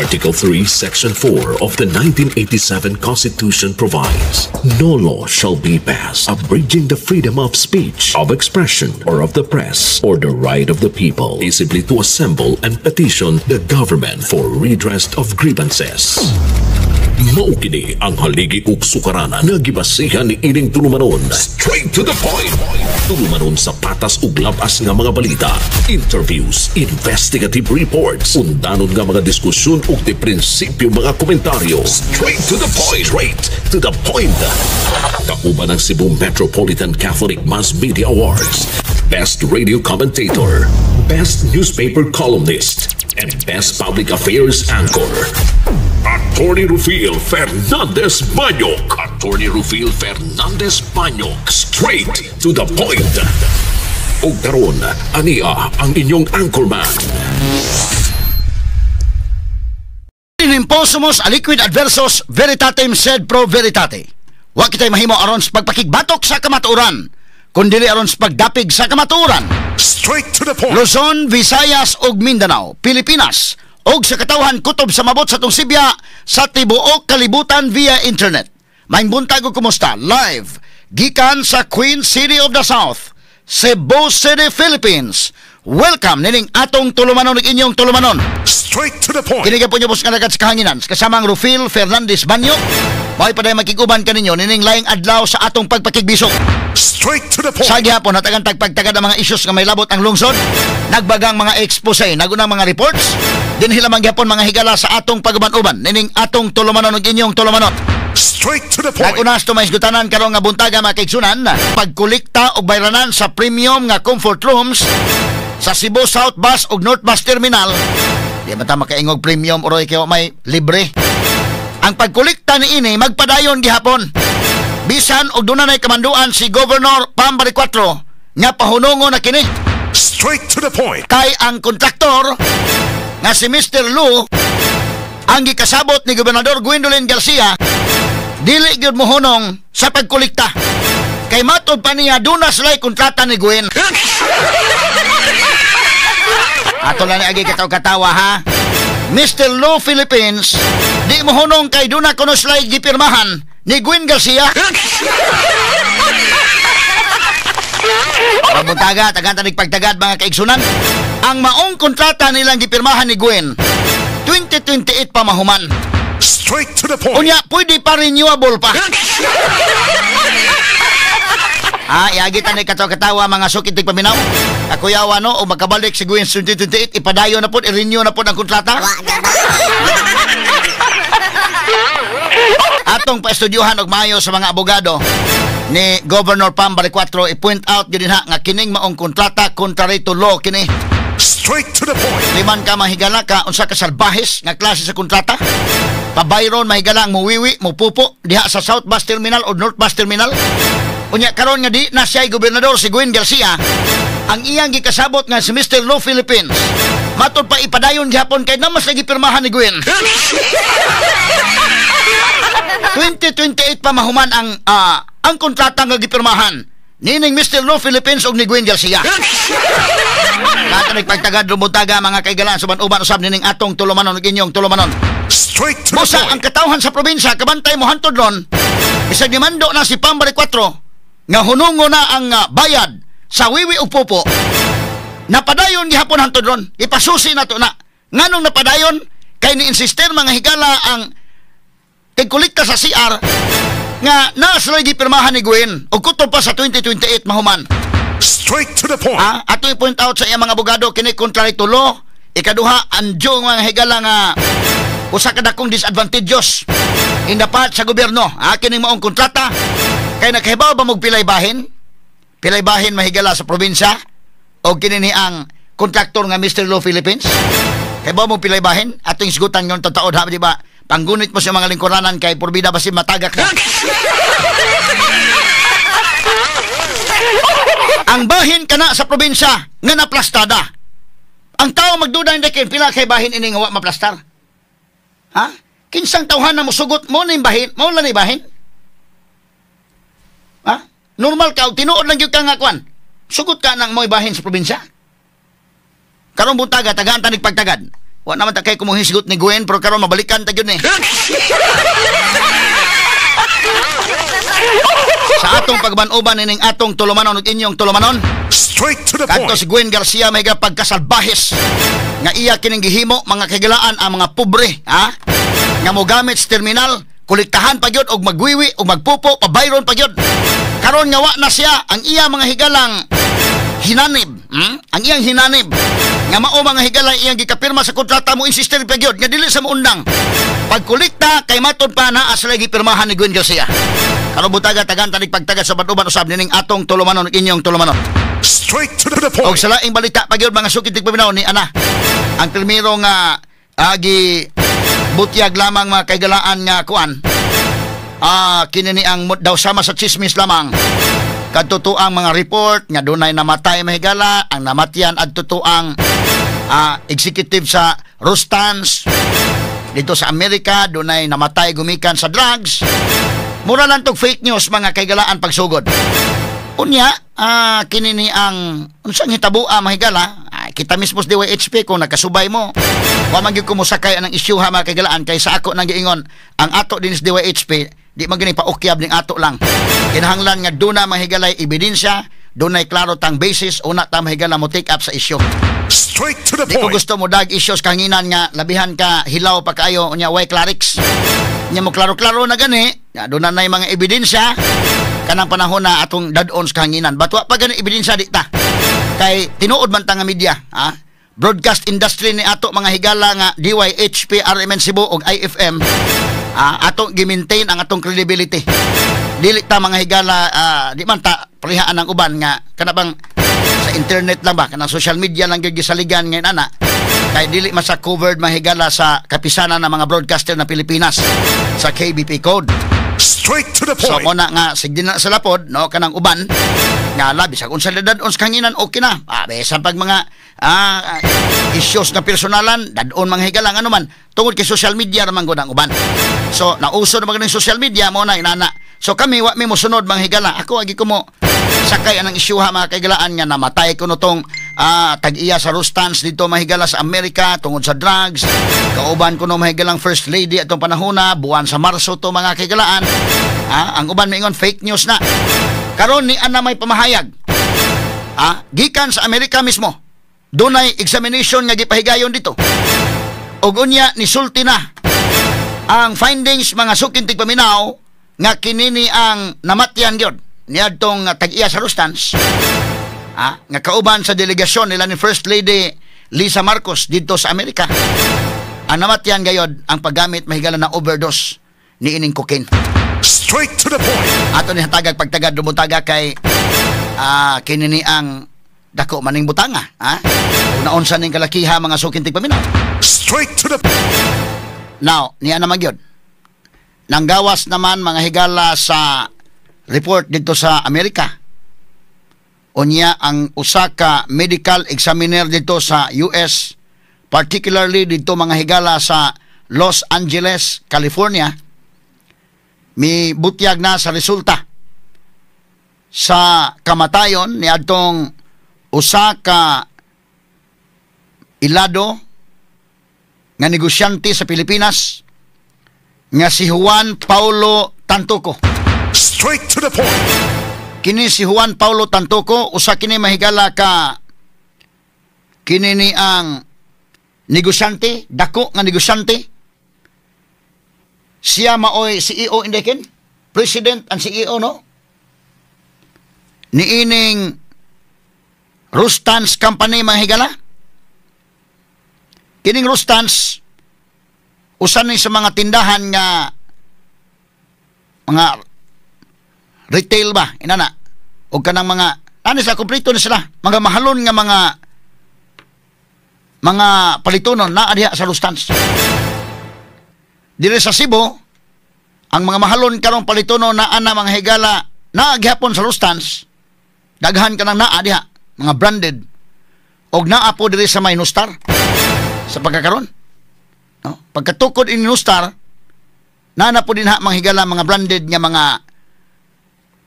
Article 3, Section 4 of the 1987 Constitution provides, "No law shall be passed abridging the freedom of speech, of expression, or of the press, or the right of the people peaceably to assemble and petition the government for redress of grievances." Mao kini ang haligi ug sukaranan nga gibasihan ni ining tulumanon. Straight to the point. Tulumanon sa patas ug labas nga mga balita, interviews, investigative reports, undanon nga mga diskusyon ug de prinsipyo mga komentaryo. Straight to the point. Straight to the point. Kauban ang Cebu Metropolitan Catholic Mass Media Awards, Best Radio Commentator, Best Newspaper Columnist, and Best Public Affairs Anchor. Attorney Rufil Fernandez Banyok. Attorney Rufil Fernandez Banyok. Straight to the point. Ug karon, ania ang inyong anchorman. Imposumos aliquid adversos veritatem sed pro veritate. Wa kitay mahimo aron sa pagpakigbatok sa kamatuoran, kundili aron sa pagdapig sa kamatuoran. Straight to the point. Luzon, Visayas ug Mindanao, Pilipinas ug sa katawhan kutob sa mabot sa tong sibya sa tibuok kalibutan via internet. Maayong buntag ug kumusta? Live gikan sa Queen City of the South, Cebu City, Philippines. Welcome nining atong tulumanon ug inyong tulumanon. Straight to the point. Kini po niyo nga sa kahanginan kasamang Rufil Fernandez Banyo. Mao'y paday makiguban kaninyo nining laing adlaw sa atong pagpakigbisog. Straight to the point. Sa gihapon natagan tagpagtagad ang mga issues nga may labot ang lungsod, nagbagang mga expose, nagunang mga reports, dinhi lamang gihapon mga higala sa atong paguban-uban nining atong tulumanon ug inyong tulumanon. Straight to the point. Nagunas to mahisgutanan karon nga buntaga mga kaigsunan, pagkolekta og bayranan sa premium nga comfort rooms sa Cebu South Bus ug North Bus Terminal. Di man ta makaingog premium oroy kay may libre. Ang pagkolekta niini magpadayon gihapon. Bisan og duna nay kamanduan si Governor Pam Baricuatro nga pahunongo na kini. Straight to the point. Kay ang kontraktor nga si Mr. Lu ang gikasabot ni Gobernador Gwendolyn Garcia dili gyud mohunong sa pagkolekta. Kay matod pa niya duna sila'y kontrata ni Gwen. Ato lang ni agi kataw-katawa ha. Mr. Lu Philippines di mohunong kay duna kuno sila'y gipirmahan ni Gwen Garcia. Pabuntaga, tagan tanig pagtagad mga kaigsunan. Ang maong kontrata nilang gipirmahan ni Gwen 2028 pa mahuman. Straight to the point. Unya, pwede pa renewable pa. Ah, iagi ta ni katawa-katawa mga sukit paminaw. Kakuyawa no, o makabalik si Gwen 2028, ipadayo na po, i-renew na po ang kontrata. Atong paestudyuhan og maayo sa mga abogado ni Governor Pam Baricuatro, i-point out gyud ha nga kining maong kontrata contrary to law kini. Straight to the point. Liman ka mahigala ka unsa ka salbahes nga klase sa kontrata. Pabayron mahigala ang muwiwi, mupupo diha sa South Bus Terminal o North Bus Terminal. Unya karon nga di na siya gobernador si Gwen Garcia, ang iyang gikasabot nga si Mr. Lu Philippines. Matod pa ipadayon gihapon kay namas lagi pirmahan ni Gwen. 2028 pa mahuman ang kontrata nga gipirmahan nining Mr. Lu Philippines ug ni Gwen Garcia. Lahat nagpagtagad rumuntaga mga kaigalaan suban-uban usab nining atong tulumanon ug inyong tulumanon. Straight to the Busa ang point. katawhan sa probinsya kabantay mo hantod ron, bisag nimando na si Pam Baricuatro nga hunungo na ang bayad sa wiwi ug pupo. Napadayon gihapon hantod ron. Ipasusi na to na. Nganong napadayon? Kay ni-insister mga higala ang tigkolekta sa CR nga naa sila gipirmahan ni Gwen og kutob pa sa 2028 mahuman. Straight to the point. Ah, ato i-point out sa iyang mga abogado kini contrary to law. Ikaduha, anjo mga higala nga usa ka dakong disadvantageous in the part sa gobyerno. Ah, kining maong kontrata kay nakahibaw ba mo pilay bahin? Pilay bahin mahigala sa probinsya o kini ni ang kontraktor nga Mr. Lu Philippines? Kahibaw mo pilay bahin? Ating sigutan ngayon tataod ha, di ba? Panggunit mo sa mga lingkuranan kay porbida basin matagak na. Ang bahin kana sa probinsya nga naplastada. Ang tao magduda hindi kin pila kay bahin ini nga wa maplastar. Ha? Kinsang tawhan na mosugot mo ning bahin, mo lang ni bahin? Ha? Normal ka og tinuod lang gyud ka nga kwan. Sugot ka nang mo'y bahin sa probinsya. Karong buntaga tagaan tanig pagtagad. Wa naman ta kay kumuhisgot ni Gwen, pero karon mabalikan ta gyud ni. Sa atong pagban-uban ining atong tulumanon ug inyong tulumanon. Straight to the Kadto point. si Gwen Garcia may pagkasalbahes nga iya kining gihimo mga kagilaan ang mga pobre, ha? Nga mogamit sa terminal, kolektahan pa gyud og magwiwi og magpupo, pabayron pa gyud. Karon nga wa na siya ang iya mga higalang hinanib, Ang iyang hinanib nga mao mga higala iyang gikapirma sa kontrata mo insister pa gyud nga dili sa moundang. Pagkolekta kay matud pa naa sila gipirmahan ni Gwen Garcia. Karon butaga tagan tanig pagtaga sa baduban usab nining atong tulumanon ug inyong tulumanon. Straight to the Og point. sa laing balita pa gyud mga sukit tigpaminaw ni ana. Ang primero nga agi butyag lamang mga kaigalaan nga kuan. Kini ni ang daw sama sa chismis lamang. Kadto ang mga report nga dunay namatay mahigala, ang namatyan adto ang executive sa Rustans dito sa Amerika, dunay namatay gumikan sa drugs. Mura lang tog fake news mga kaigalaan pagsugod. Unya, kini ni ang unsang hitaboa mahigala, kita mismo sa DYHP kung nakasubay mo. Wa man gyud ko mosakay anang isyu ha mga kaigalaan kay sa ako nang giingon ang ato din sa DYHP di man gani paukyab ning ato lang. Kinahanglan nga duna mahigalay ebidensya, dunay klaro tang basis una ta mahigala mo take up sa isyu. Straight to the Di ko point. gusto mo dag issues kanginan nga labihan ka hilaw pa kaayo unya way clarix. Nya mo klaro-klaro na gani, nga duna nay mga ebidensya kanang panahon na atong dad-on sa kahanginan. But wa pa gani ebidensya di ta. Kay tinuod man ta nga media, ha? Broadcast industry ni ato mga higala nga DYHP, RMN Cebu ug IFM, atong gi-maintain ang atong credibility. Dili ta mga higala, di man ta parihaan ang uban nga kana bang sa internet lang ba kanang social media lang gyud gisaligan ngayon ana kay dili man sa covered mga higala sa kapisanan ng mga broadcaster na Pilipinas sa KBP code. Straight to the So point. mo na nga sige na sa lapod no kanang uban nga labi sa unsa dad-on sa kanginan okay na. Bisan pag mga issues na personalan dad-on mga higala ano man tungod kay social media ra man gud ang uban. So nauso na man social media mo na inana. So kami wa mi mosunod mga higala. Ako agi ko mo sakay anang isyuha mga kaigalaan nga namatay kuno tong tag-iya sa Rustans dito mahigala sa Amerika tungod sa drugs. Kauban kuno mahigalang first lady atong panahona buwan sa Marso to mga kaigalaan. Ang uban maingon fake news na. Karon ni ana may pamahayag. Gikan sa Amerika mismo. Dunay examination nga gipahigayon dito. Og unya nisulti na ang findings mga suking tigpaminaw nga kinini ang namatyan gyud niadtong tag-iya sa Rustans, nga kauban sa delegasyon nila ni First Lady Lisa Marcos didto sa Amerika. Ang namatyan gayod ang paggamit mahigala na overdose ni ining cocaine. Straight to the point. Ato ni hatagag pagtagad dumutaga kay kini ni ang dako maning butanga, ha? Naunsa ning kalakiha mga suking tigpaminaw. Straight to the Now, niya naman gyud. Nanggawas naman mga higala sa report dito sa Amerika. Unya ang usa ka medical examiner dito sa US, particularly dito mga higala sa Los Angeles, California, mi butyag na sa resulta sa kamatayon ni adtong usa ka ilado nga negosyante sa Pilipinas nga si Juan Paulo Tantoco. Straight to the point. Kini si Juan Paulo Tantoco usa kini mahigala ka kini ni ang negosyante, dako nga negosyante. Siya maoy CEO indekin, President and CEO no. Niining Rustans Company mga higala. Kining Rustans usa ni sa mga tindahan nga mga retail ba inana og kanang mga ano sa kompleto ni sila mga mahalon nga mga palitonon naa diha sa Rustans. Dire sa Cebu ang mga mahalon karong palitonon naa na mga higala naa gihapon sa Rustans. Daghan kanang naa diha mga branded og naa po diri sa may Nustar sa pagkakaron. No? Pagkatukod in Nustar, naa na po din ha mga higala mga branded nga mga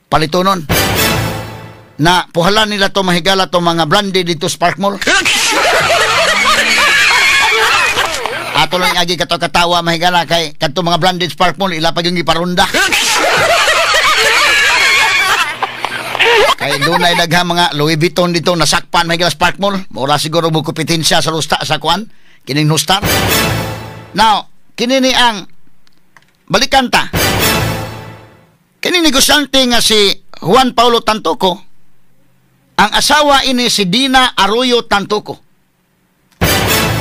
palitonon. Na puhalan nila to mahigala to mga branded dito sa Park Mall. Ato lang agi kato katawa, mahigala, kay kadto mga branded Spark Mall ila pa yung giparunda. Kay dunay daghang mga Louis Vuitton dito nasakpan, mahigala, Spark Mall. Mura siguro mo kompetensya sa rusta sa kuan kining Nustar. Now, kini ni ang balikan ta. Kini negosyante nga si Juan Paulo Tantoco, ang asawa ini si Dina Arroyo Tantoco.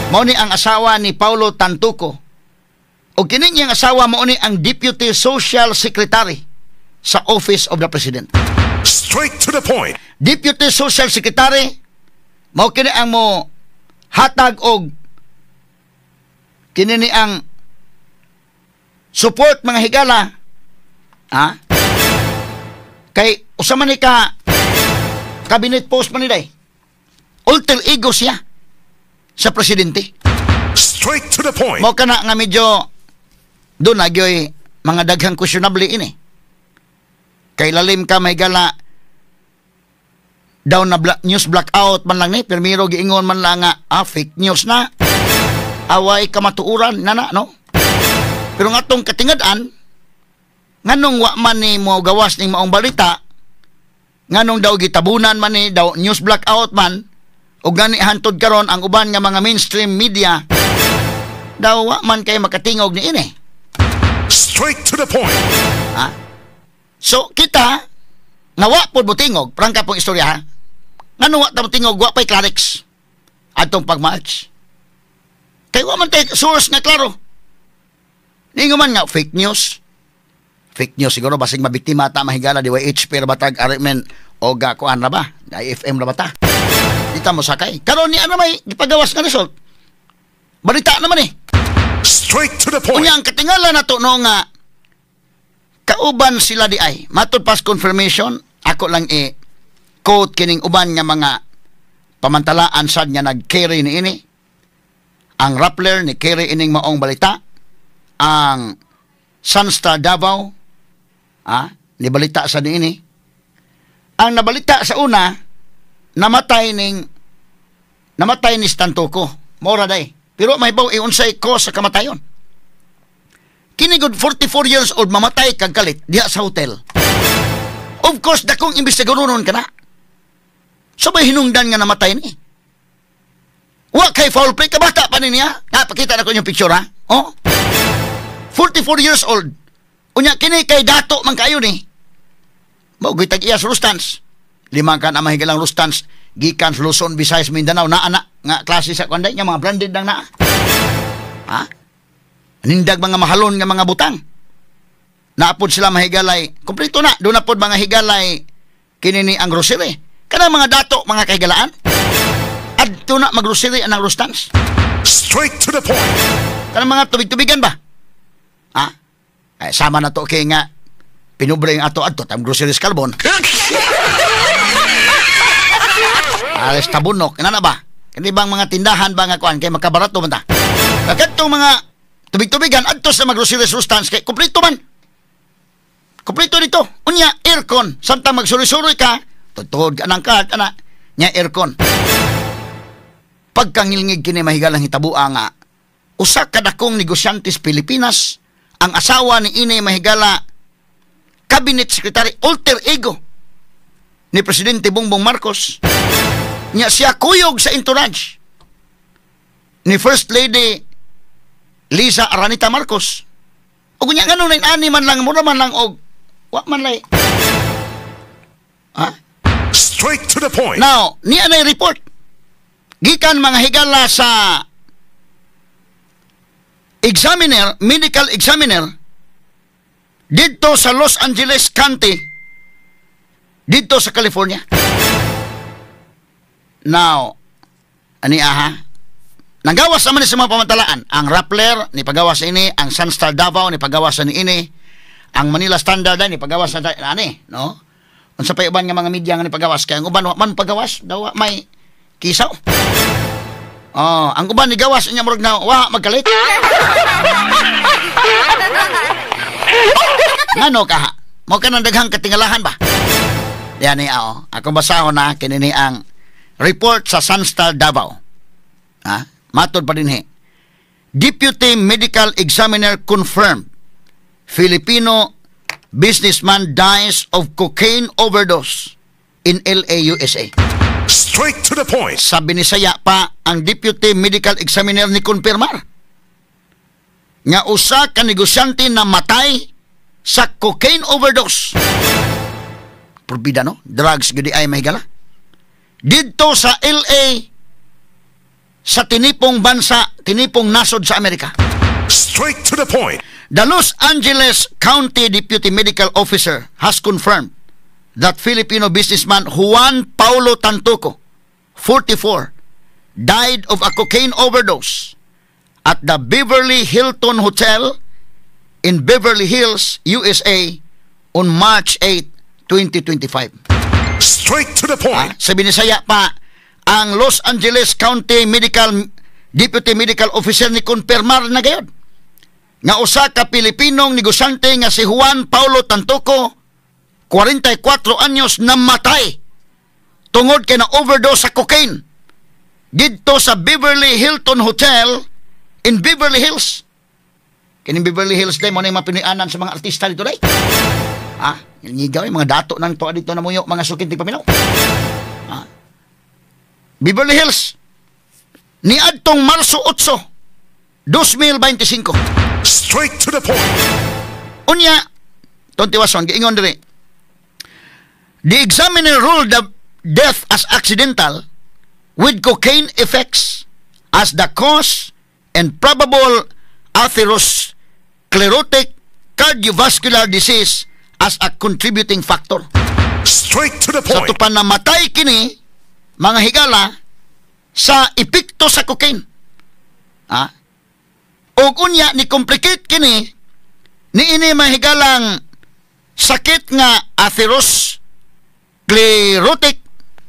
Mao ni ang asawa ni Paulo Tantoco. O kini niyang asawa mao ni ang Deputy Social Secretary sa Office of the President. Straight to the point. Deputy Social Secretary mao kini ang mo hatag og kini ni ang support, mga higala, ha? Kay usa man ni ka cabinet post man ni day. Alter ego siya sa presidente. Straight to the point. Mao kana nga medyo doon na gyoy mga daghang questionable ini. Kay lalim ka, mahigala, daw na news blackout man lang ni, pirmiro giingon man lang nga fake news na, away kamatuoran na na, no? Pero nga tong katingad-an, nganong wa man ni mo gawas ning maong balita, nganong daw gitabunan man ni, daw news blackout man, o gani hantod karon ang uban nga mga mainstream media daw wa man kay makatingog ni ini. Straight to the point. Ha? So kita nga wa pod motingog, prangka pong istorya ha. Ngano wa ta motingog, wa pay Klarex adtong pag-march? Kay wa man tay source nga klaro. Ningo man nga fake news. Fake news siguro basig mabiktima ta, mahigala, DYH pero batag arimen o ga kuan ra ba? IFM ra ba ta? Di ta mo sakay. Karon ni ano may gipagawas nga result. Balita naman eh. Straight to the point. Unya ang katingala na to no nga kauban sila di ay. Matod pas confirmation, ako lang i quote kining uban nga mga pamantalaan sad nga nag-carry ni ini. Ang Rappler ni carry ining maong balita. Ang Sunstar Davao ni balita sa niini. Ang nabalita sa una, namatay ni Tantoco. Mora day. Pero may baw iunsay cause sa kamatayon. Kini gud 44 years old mamatay kag kalit diha sa hotel. Of course, dakong imbestigaronon ka na. So may hinungdan nga namatay ni. Wa kay foul play, kabata pa ni niya. Napakita na ko yung picture ha. Oh. 44 years old. Unya kini kay dato man kayo ni. Mao gyud tag iya sa Rustans. Lima ka na mahigalang Rustans gikan sa Luzon, Visayas, Mindanao naa na nga klase sa kanday nga mga branded nang naa. Ha? Nindag mga mahalon nga mga butang. Naapod sila mahigalay. Kompleto na. Doon napod mga higalay kini ni ang grocery. Kanang mga dato, mga kahigalaan. Adto na maggrocery anang Rustans. Straight to the point. Kanang mga tubig-tubigan ba? Ha? Ay, sama na to kay nga pinubre yung ato adto tam groceries carbon. Alis tabunok, ina na ba? Kani bang mga tindahan ba nga kuan kay makabarato man ta? Kadtong mga tubig-tubigan adto sa maggroceries Rustans kay kompleto man. Kompleto dito. Unya aircon, samtang magsuri-suroy ka, tuod ka nang cart ana nya aircon. Pagkangilngig kini mahigalang hitabua nga usa ka dakong negosyante sa Pilipinas, ang asawa ni ini mahigala cabinet secretary alter ego ni Presidente Bongbong Marcos. Nya siya kuyog sa entourage ni First Lady Lisa Aranita Marcos. Ug nya ngano na ani man lang mura man lang og wa man lay. Ha? Straight to the point. Now, niya na report. Gikan mga higala sa examiner, medical examiner didto sa Los Angeles County, didto sa California. Now, ani aha, nanggawas naman ni sa mga pamantalaan. Ang Rappler ni pagawas ini, ang Sunstar Davao ni pagawas ni ini, ang Manila Standard ni pagawas na ani, no? Unsa pa uban nga mga media nga ni pagawas kay ang uban wa man pagawas, daw may kisaw. Oh, ang uban ni gawas inya murag na wa magkalit. Ngano ka ha? Mo ka nang daghang katingalahan ba? Yan ni ao. Akong basahon na kini ni ang report sa Sunstar Davao. Ha? Matod pa dinhi. Deputy Medical Examiner confirmed Filipino businessman dies of cocaine overdose in LA, USA. Straight to the point. Sa Binisaya pa, ang Deputy Medical Examiner ni kumpirmar nga usa ka negosyante na matay sa cocaine overdose. Purbida, no? Drugs gudi ay, mahigala. Didto sa LA, sa tinipong bansa, tinipong nasod sa Amerika. Straight to the point. The Los Angeles County Deputy Medical Officer has confirmed that Filipino businessman Juan Paulo Tantoco, 44, died of a cocaine overdose at the Beverly Hilton Hotel in Beverly Hills, USA on March 8, 2025. Straight to the point. Sa Binisaya pa, ang Los Angeles County Medical Deputy Medical Officer ni kumpirmar na gayod nga usa ka Pilipinong negosyante nga si Juan Paulo Tantoco, 44 anyos, namatay tungod kay na overdose sa cocaine didto sa Beverly Hilton Hotel in Beverly Hills. Kining Beverly Hills day mo na yung mga Pinoyanan sa mga artista dito day. Ah, ngigaw yung mga dato nang to dito na muyo, mga sukin paminaw. Ah. Beverly Hills niadtong Marso 8, 2025. Straight to the point. Unya, Tontiwason, giingon diri. The examiner ruled the death as accidental with cocaine effects as the cause and probable atherosclerotic cardiovascular disease as a contributing factor. Straight to the Sa point. Tupan namatay kini, mga higala, sa epekto sa cocaine. Ah? Og unya ni complicate kini ni ini, mga higalang sakit nga atherosclerotic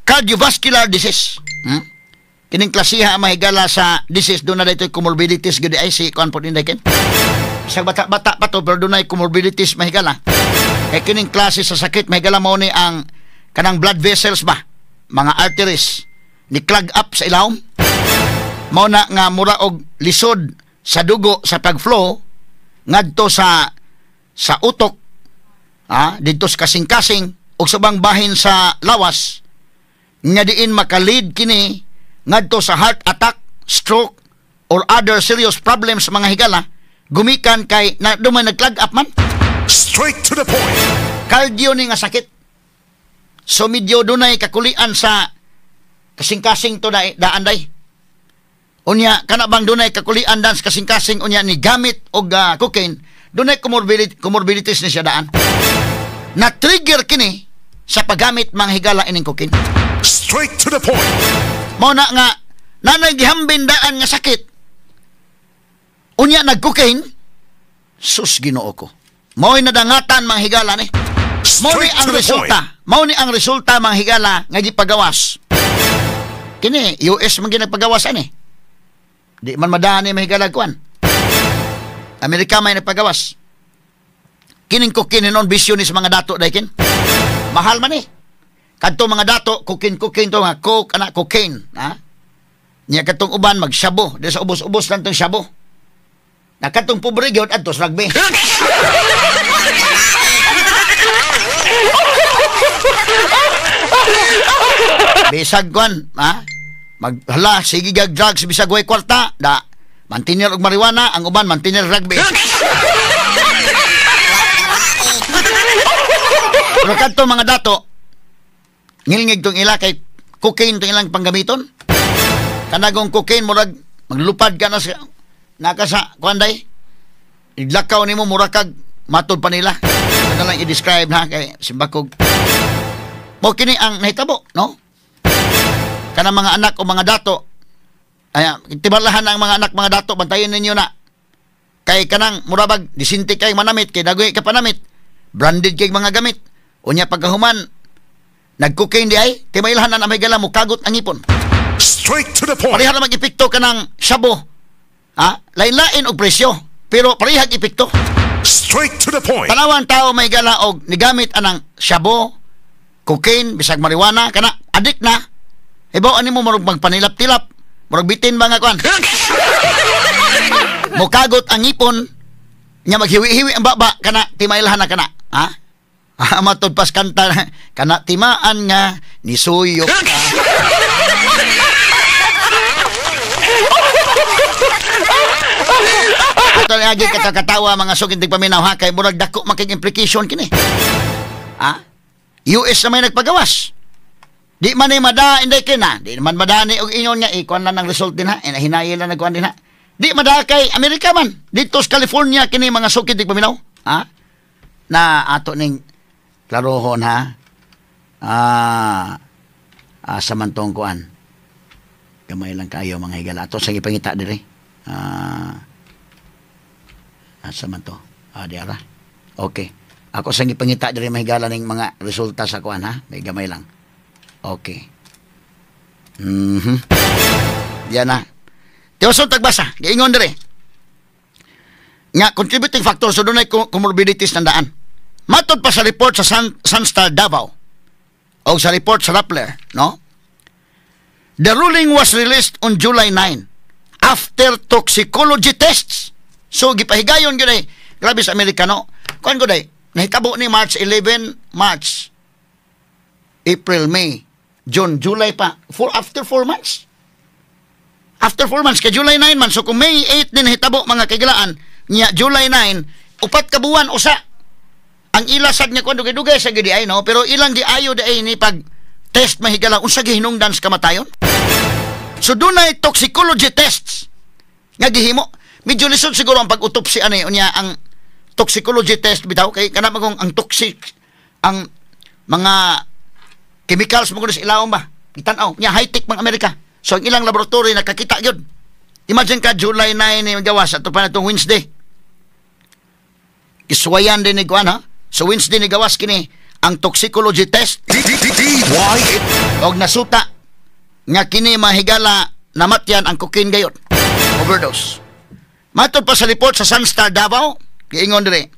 cardiovascular disease. Kining klasiha, mga higala, sa disease doon na dito comorbidities gud ay si kuan po din ken. Sa bata-bata pa to pero dunay comorbidities, mahigala. Kay kining klase sa sakit, mahigala, mao ni ang kanang blood vessels ba, mga arteries ni clog up sa ilawom. Mao na nga mura og lisod sa dugo sa pagflow ngadto sa utok, didto sa kasing-kasing ug sa ubang bahin sa lawas nga diin makalid kini ngadto sa heart attack, stroke or other serious problems, mga higala, gumikan kay na dumay nag-clog up man. Straight to the point. Cardio ni nga sakit. So medyo dunay kakulian sa kasing-kasing to na daan day. Unya kana bang dunay kakulian dan sa kasing-kasing, unya ni gamit og cocaine, dunay comorbidities ni siya daan. Na trigger kini sa paggamit, mga higala, ining cocaine. Straight to the point. Mao na nga nanay gihambin daan nga sakit. Unya nag-cocaine, sus, Ginoo ko. Mao'y nadangatan, mga higala, ni. Mao ni Straight ang to the resulta. point. Mao ni ang resulta, mga higala, nga gipagawas. Kini US man ginagpagawas ani. Di man madani, mga higala, kuan. Amerika may nagpagawas. Kining cocaine noon bisyo ni sa mga dato dai kin. Mahal man eh. Kadto mga dato, cocaine cocaine to nga coke ana, cocaine, ha? Nya kadtong uban magsabo, di sa ubos-ubos lang tong sabo. Na kadtong pobre gyud adto sa rugby. Bisag kwan, ha? Maghala, sige gag drugs bisag way kwarta, da mantiner og marijuana, ang uban mantiner rugby. Pero kadto mga dato, ngilngig tong ila kay cocaine tong ilang panggamiton. Kanagong cocaine murag maglupad ka na sa naka sa kuan day. Iglakaw nimo mura kag matod pa nila. Ano lang i-describe na kay simbakog. Mo kini ang nahitabo, no? Kanang mga anak o mga dato. Ay, tibalahan ang mga anak, mga dato, bantayan ninyo na. Kay kanang murabag disinti kay manamit kay dagoy ka panamit. Branded kay mga gamit. Unya pagkahuman nag-cocaine di ay, timailhan na may gala mo kagot ang ipon. Straight to the point. Pareha na mag-epekto ka ng shabu. Ha? Lain-lain og presyo, pero parehag epekto. Straight to the point. Tanawan tao may gala og nigamit anang shabu, cocaine, bisag marijuana, kana adik na. Ibaw ani mo murag magpanilap-tilap, murag bitin ba nga kuan. Mukagot ang ngipon nya, maghiwi-hiwi ang baba, kana timailhan na kana, ha? Matod pas kanta kana, timaan nga nisuyok ka. Ito lagi katakatawa, mga suking tigpaminaw, ha, kay murag dako making implication kini. Ha? US na may nagpagawas. Di man ni mada inday kina, di man madani og ingon nga ikuan lang ng result din, ha. Hinayi lang nagkuan din, ha. Di mada kay Amerika man. Dito sa California kini, mga suking tigpaminaw, ha? Na ato ning klarohon, ha. Asa man tong kuan. Gamay lang kayo, mga higala. Ato sa gipangita diri. Asa man to? Di ara. Okay. Ako sa gipangita diri, mahigala, ning mga resulta sa kuan, ha. May gamay lang. Okay. Yan na. Tiwason tagbasa. Giingon diri nga contributing factor, so dunay comorbidities ng daan. Matod pa sa report sa Sunstar Davao o sa report sa Rappler, no? The ruling was released on July 9 after toxicology tests. So gipahigayon gyud ay grabe sa Amerikano. Kuan ko day, nahitabo ni March 11, March, April, May, June, July pa. After 4 months. After 4 months, kay July 9 man. So kung May 8 din nahitabo, mga kagilaan, niya July 9, 4 ka buwan usa. Ang ilasag niya kuan dugay-dugay sa gidi ay, no, pero ilang giayo di ni pag test, mahigala, unsa gihinungdan sa kamatayon. So dunay toxicology tests nga gihimo. Medyo lisod siguro ang pag-autopsy ani unya ang toxicology test bitaw, kay kana magong ang toxic ang mga chemicals mo sa ilawom ba. Gitan-aw nya, high-tech mga Amerika. So ang ilang laboratory nakakita gyud. Imagine ka, July 9 ni gawas ato pa na tong Wednesday. Giswayan din ni kuan, ha. So Wednesday ni gawas kini ang toxicology test D D D Y og nasuta nga kini, mahigala, namatyan ang cocaine gayod. Overdose. Matod pa sa report sa Sunstar Davao, giingon dire,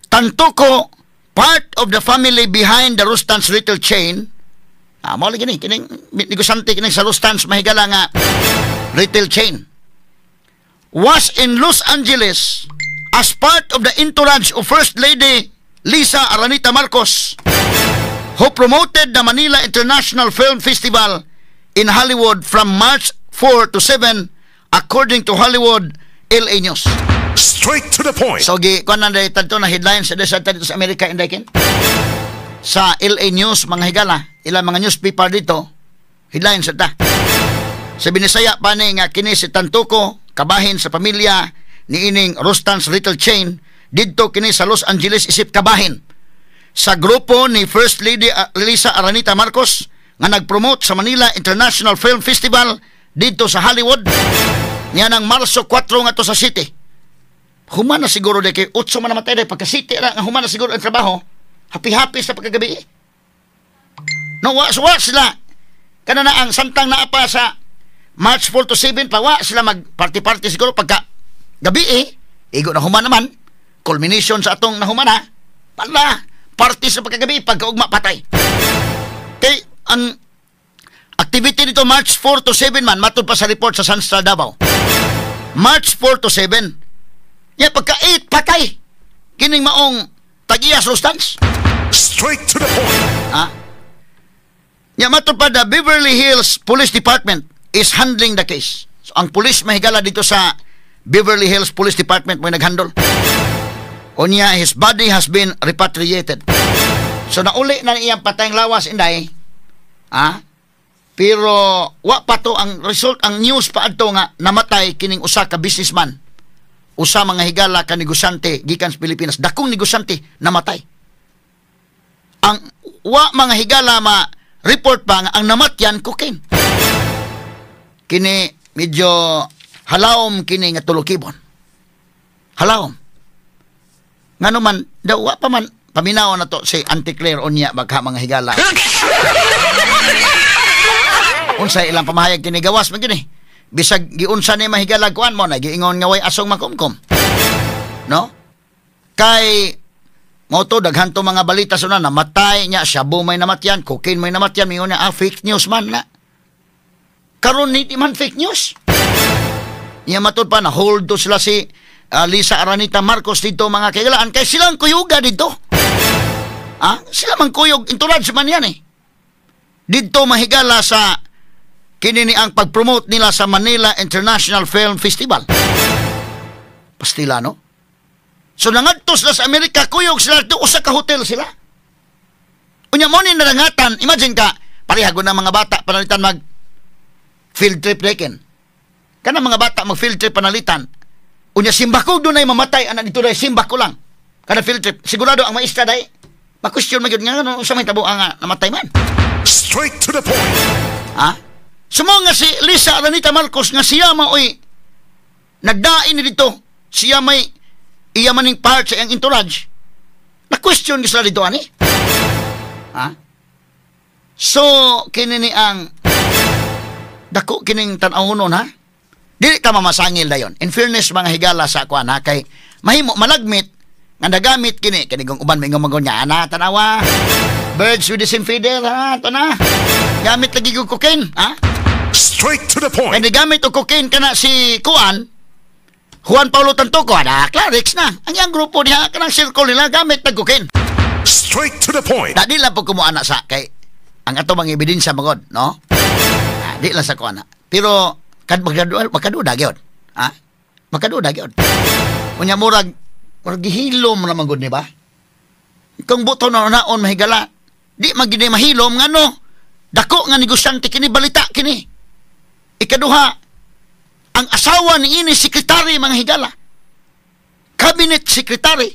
Tantuco, part of the family behind the Rustans retail chain, mao lagi ni kining negosyante kining sa Rustans, mahigala, nga retail chain, was in Los Angeles as part of the entourage of First Lady Lisa Aranita Marcos, who promoted the Manila International Film Festival in Hollywood from March 4 to 7, according to Hollywood LA News. Straight to the point. So gi kuan na dahil tadto na headlines sa dito sa Amerika, inday kin. Sa LA News, mga higala, ilang mga newspaper dito, headlines ta. Sa binisaya pa ni nga kini si Tantuco, kabahin sa pamilya ni ining Rustans Retail Chain, didto kini sa Los Angeles isip kabahin sa grupo ni First Lady Lisa Aranita Marcos nga nagpromote sa Manila International Film Festival didto sa Hollywood niya ng Marso 4 nga to sa city. Human na siguro de kay 8 man namatay de pagka city ra nga human na siguro ang trabaho. Happy-happy sa pagkagabi. No, wa sila. Kana na ang samtang naa pa sa March 4 to 7 pa, wa sila mag party-party siguro pagka gabi eh. Igo na human naman. Culmination sa atong nahuman ha. Pala, party sa pagkagabi, pagkaugma patay. Kay ang activity nito March 4 to 7 man, matod pa sa report sa Sunstar Davao. March 4 to 7. Ya pagka 8 patay. Kining maong tag-iyas Rustans. Straight to the point. Ha? Ya matod pa, the Beverly Hills Police Department is handling the case. So, ang police, mahigala, dito sa Beverly Hills Police Department mo naghandle. Unya his body has been repatriated. So nauli na iyang patayng lawas, inday. Ha? Pero wa pa to ang result, ang news pa adto nga namatay kining usa ka businessman. Usa, mga higala, ka negosyante gikan sa Pilipinas, dakong negosyante namatay. Ang wa, mga higala, ma report pa nga ang namatyan cocaine. Kini medyo halawom kini nga tulukibon. Halawom. Ngano man daw wa pa man paminaw na to si Auntie Claire unya bagha, mga higala. Unsa ilang pamahayag kini, gawas man kini. Bisag giunsa ni, mahigala, kuan mo na giingon nga way asong makumkum. No? Kay mo to daghan to mga balita sa una, namatay niya, shabu may namatyan, cocaine may namatyan, mingon niya, ah, fake news man na. Karon ni di man fake news. Iya matud pa na hold to sila si Lisa Aranita Marcos dito mga kaigalaan kay silang kuyuga dito. Ah, sila man kuyog entourage man yan eh. Dito mahigala sa kini ni ang pag-promote nila sa Manila International Film Festival. Pastila, no? So nangadto sila sa Amerika, kuyog sila dito, usa ka hotel sila. Unya mo ni narangatan, imagine ka, pareha na mga bata panalitan mag field trip rekin. Kana mga bata mag field trip panalitan. Unya simbako dunay mamatay anak dito dai simbako lang. Kana field trip, sigurado ang maestra dai ma-question man gyud nga ano sa may tabo ang namatay man. Straight to the point. Ha? Sumo nga si Lisa Aranita Marcos nga siya maoy nagdain ni dito, siya may iya maning part sa iyang entourage. Na-question sila dito ani. Ha? So kini ni ang dako kining tan-awon ha. Dili ta mamasangil dayon. In fairness mga higala sa kuan ha kay mahimo malagmit nga nagamit kini kini kung uban mingon magon nga ana tanawa. Birds with the same feather ha to na. Gamit lagi og cocaine ha. Straight to the point. Kay gamit og cocaine kana si kuan Juan Paulo Tantoco ana Clarix na. Ang iyang grupo diha kanang circle nila gamit nag cocaine. Straight to the point. Da di lang po kumuana sa kay ang ato mga ebidensya magod, no? Ah, di lang sa kuana. Pero kad makaduda gyud. Ha? Makaduda gyud. Unya murag gihilom naman gud ni ba? Kung buto na naon mahigala, di man gid mahilom ngano dako nga negosyante kini balita kini. Ikaduha, ang asawa ni ini sekretary mga higala. Cabinet secretary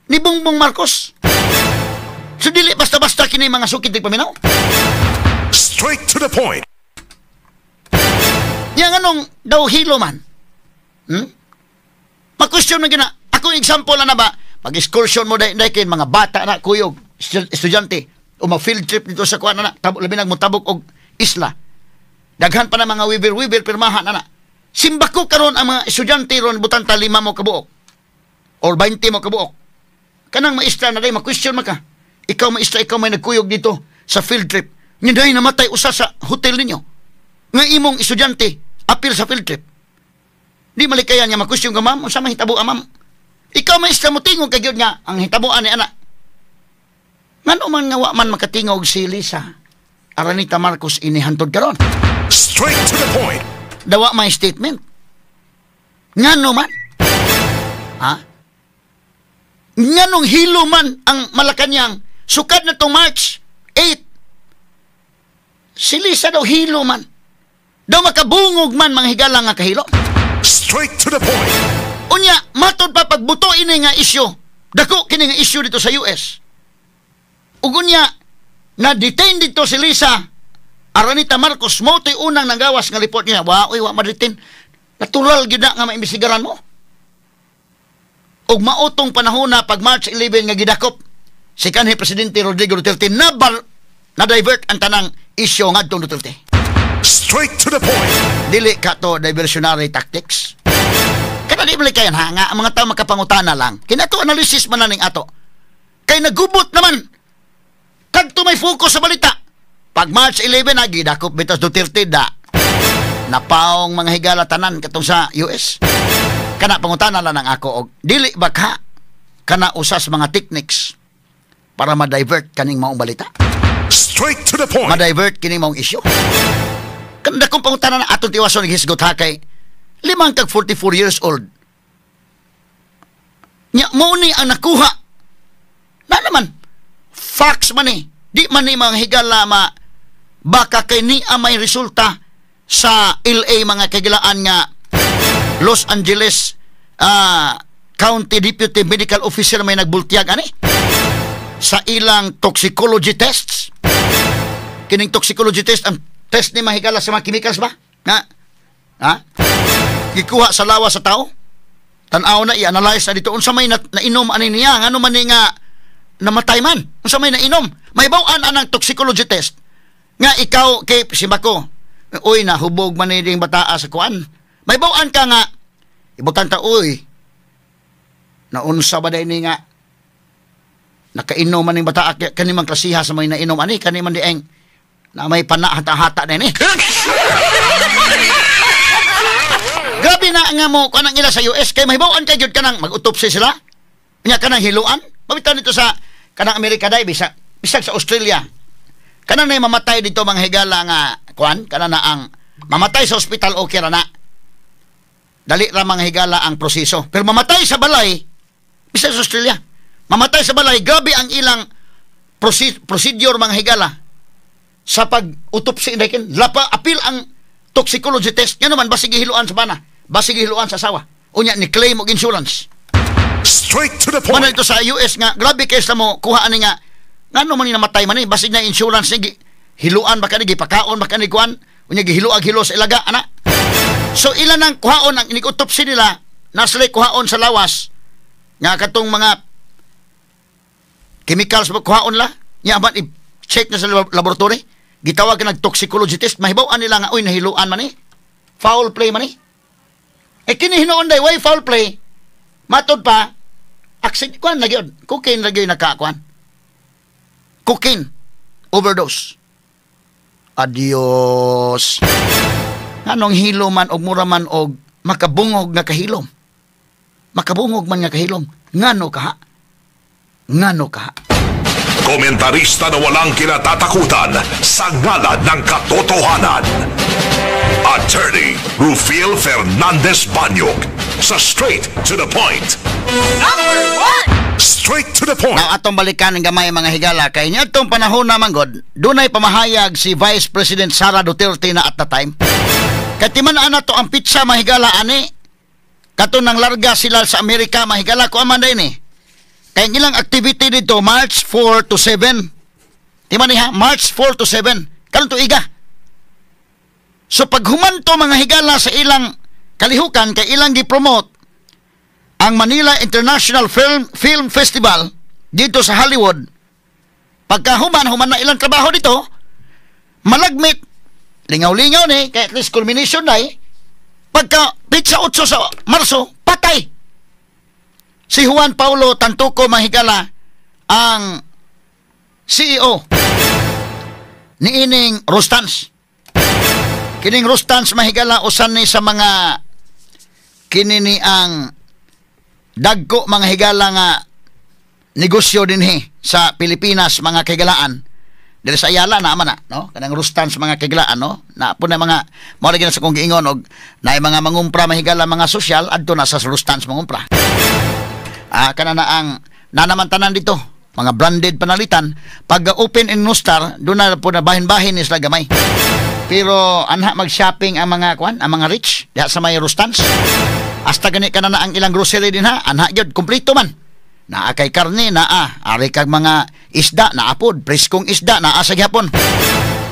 ni Bongbong Marcos. So dili basta-basta kini mga sukit di paminaw. Straight to the point. Yang anong daw hilo man. Hmm? Ma-question man gina. Ako example na ba, pag-excursion mo dahil mga bata na kuyog, estudyante, o ma-field trip dito sa kuan na, labi nagmutabok og isla. Daghan pa na mga wiber-wiber, pirmahan na na. Simbako karon ang mga estudyante ron, butang ta 5 mo kabuok. Or 20 mo kabuok. Kanang maestra na dahil, ma-question man ka. Ikaw maestra, ikaw may nagkuyog dito sa field trip. Nga dahil namatay usa sa hotel ninyo. Nga imong estudyante, apil sa field trip. Di malikayan nga ma-question ka, ma'am. Unsa man hitabo, ma'am? Ikaw maestra mo tingog kay gyud nga ang hitabuan ni anak. Ngano man nga wa man makatingog si Lisa Aranita Marcos ini hantod karon. Straight to the point. Dawa may statement. Ngano man? Ha? Nganong hilo man ang Malacañang sukad na tong March 8. Si Lisa daw hilo man. Daw makabungog man mga higala nga kahilo. Straight to the point. Unya, matod pa pagbuto ini nga isyu. Dako kini nga isyu dito sa US. Ug unya, na-detain dito si Lisa Aranita Marcos. Mo to'y unang nanggawas nga report niya. Wa, uy, wa ma-detain. Natural gyud na nga maimbestigaran mo. Ug mautong panahon na pag March 11 nga gidakop si kanhi Presidente Rodrigo Duterte na-divert ang tanang isyu ngadtong Duterte. Straight to the point. Dili ka to diversionary tactics. Kada di balik kayan ha nga ang mga tao makapangutana lang. Kinato analysis man na ning ato. Kay nagubot naman. Kadto may focus sa balita. Pag March 11 na gidakop bitas Duterte da. Napaong mga higala tanan katong sa US. Kana pangutana lang ang ako og dili ba ka kana usas mga techniques para ma-divert kaning maong balita. Straight to the point. Ma-divert kining maong issue. Kanda kong pangutana na atong tiwason naghisgot ha kay 44 years old. Nya mo ni ang nakuha. Na naman facts man eh. Di man ni mga higala ma baka kay ni ang may resulta sa LA mga kagilaan nga Los Angeles County Deputy Medical Officer may nagbultiyag ani sa ilang toxicology tests. Kining toxicology test ang test ni mahigala sa mga chemicals ba? Nga ha? Gikuha sa lawa sa tao. Tan-aw na i-analyze na dito unsa may nainom ani niya, ngano man ni nga namatay man, unsa may nainom. May baw-an anang toxicology test. Nga ikaw kay simbako, uy nahubog man ni ding bataa sa kuan. May baw-an ka nga ibutan ta uy. Naunsa ba day ni nga nakainom man ning bataa kani man klasiha sa may nainom ani kani man dieng na may panahata-hata na ni. Grabe na nga mo kanang ila sa US kay mahibaw-an kay gyud kanang mag-autopsy sila. Nya kanang hiluan. Mabitaw nito sa kanang Amerika dai bisag bisag sa Australia. Kanang nay mamatay dito mga higala nga kuan, kana na ang mamatay sa ospital, okay ra na. Dali ra mga higala ang proseso. Pero mamatay sa balay, bisag sa Australia, mamatay sa balay, grabe ang ilang procedure mga higala sa pag-autopsy kin. Lapa apil ang toxicology test. Nga naman basig gihiluan sa bana, basig gihiluan sa asawa. Unya ni claim og insurance. Straight to the point. Mana ito sa US nga grabe kay sa mo kuha ani nga ngano man ni namatay man ni, basig na insurance ni hiluan ba kani, gipakaon ba kani kuan, unya gihiluag hilo sa ilaga ana. So ilan ang kuhaon ang inig-autopsy nila, nasa kuhaon sa lawas nga katong mga chemicals ba kuhaon la nya man i-check na sa laboratory, gitawag ka nag toxicology test, mahibaw-an nila nga uy nahiluan man ni, foul play man ni. Eh kini hinuon day way foul play, matod pa accident kuan lagi yun, cocaine lagi nakakuan, cocaine overdose. Adios. Anong hilo man og mura man og makabungog nga kahilom. Makabungog man nga kahilom. Ngano kaha? Ngano kaha? Komentarista na walang kinatatakutan sa ngalan ng katotohanan. Attorney Rufil Fernandez Banyog sa Straight to the Point. Number 1! Straight to the Point. Now, atong balikan ng gamay mga higala kay niadtong panahon naman god, dunay pamahayag si Vice President Sara Duterte na at the time. Kay timan-an nato ang pitsa mahigala ani kato nang larga sila sa Amerika mahigala ko aman din eh. Kay ilang activity dito March 4 to 7. Timan ni ha, March 4 to 7. Karon tuiga. So paghumanto mga higala sa ilang kalihukan kay ilang gi-promote ang Manila International Film Film Festival dito sa Hollywood. Pagkahuman, human na ilang trabaho dito, malagmit, lingaw-lingaw ni, kaya at least culmination na eh. Pagka pitsa 8 sa Marso, patay. Si Juan Paulo Tantuco mahigala ang CEO ni ining Rustans. Kining Rustans mahigala usan ni sa mga kini ni ang dagko mga higala nga negosyo dinhi sa Pilipinas mga kahigalaan. Dili sa Ayala na man na, no? Kanang Rustans mga kahigalaan, no? Na po na mga mao lagi na sa kong giingon og naay mga mangumpra mahigala mga sosyal adto na sa Rustans mangumpra. Kana na ang nanaman tanan dito, mga branded panalitan. Pag open in Nustar, doon na po na bahin-bahin ni sila gamay. Pero anha mag-shopping ang mga kuan, ang mga rich diha sa may Rustans. Hasta gani kana na ang ilang grocery din ha, anha gyud kumpleto man. Naa kay karne, naa ari kag mga isda, naa pod preskong isda, naa sa gihapon.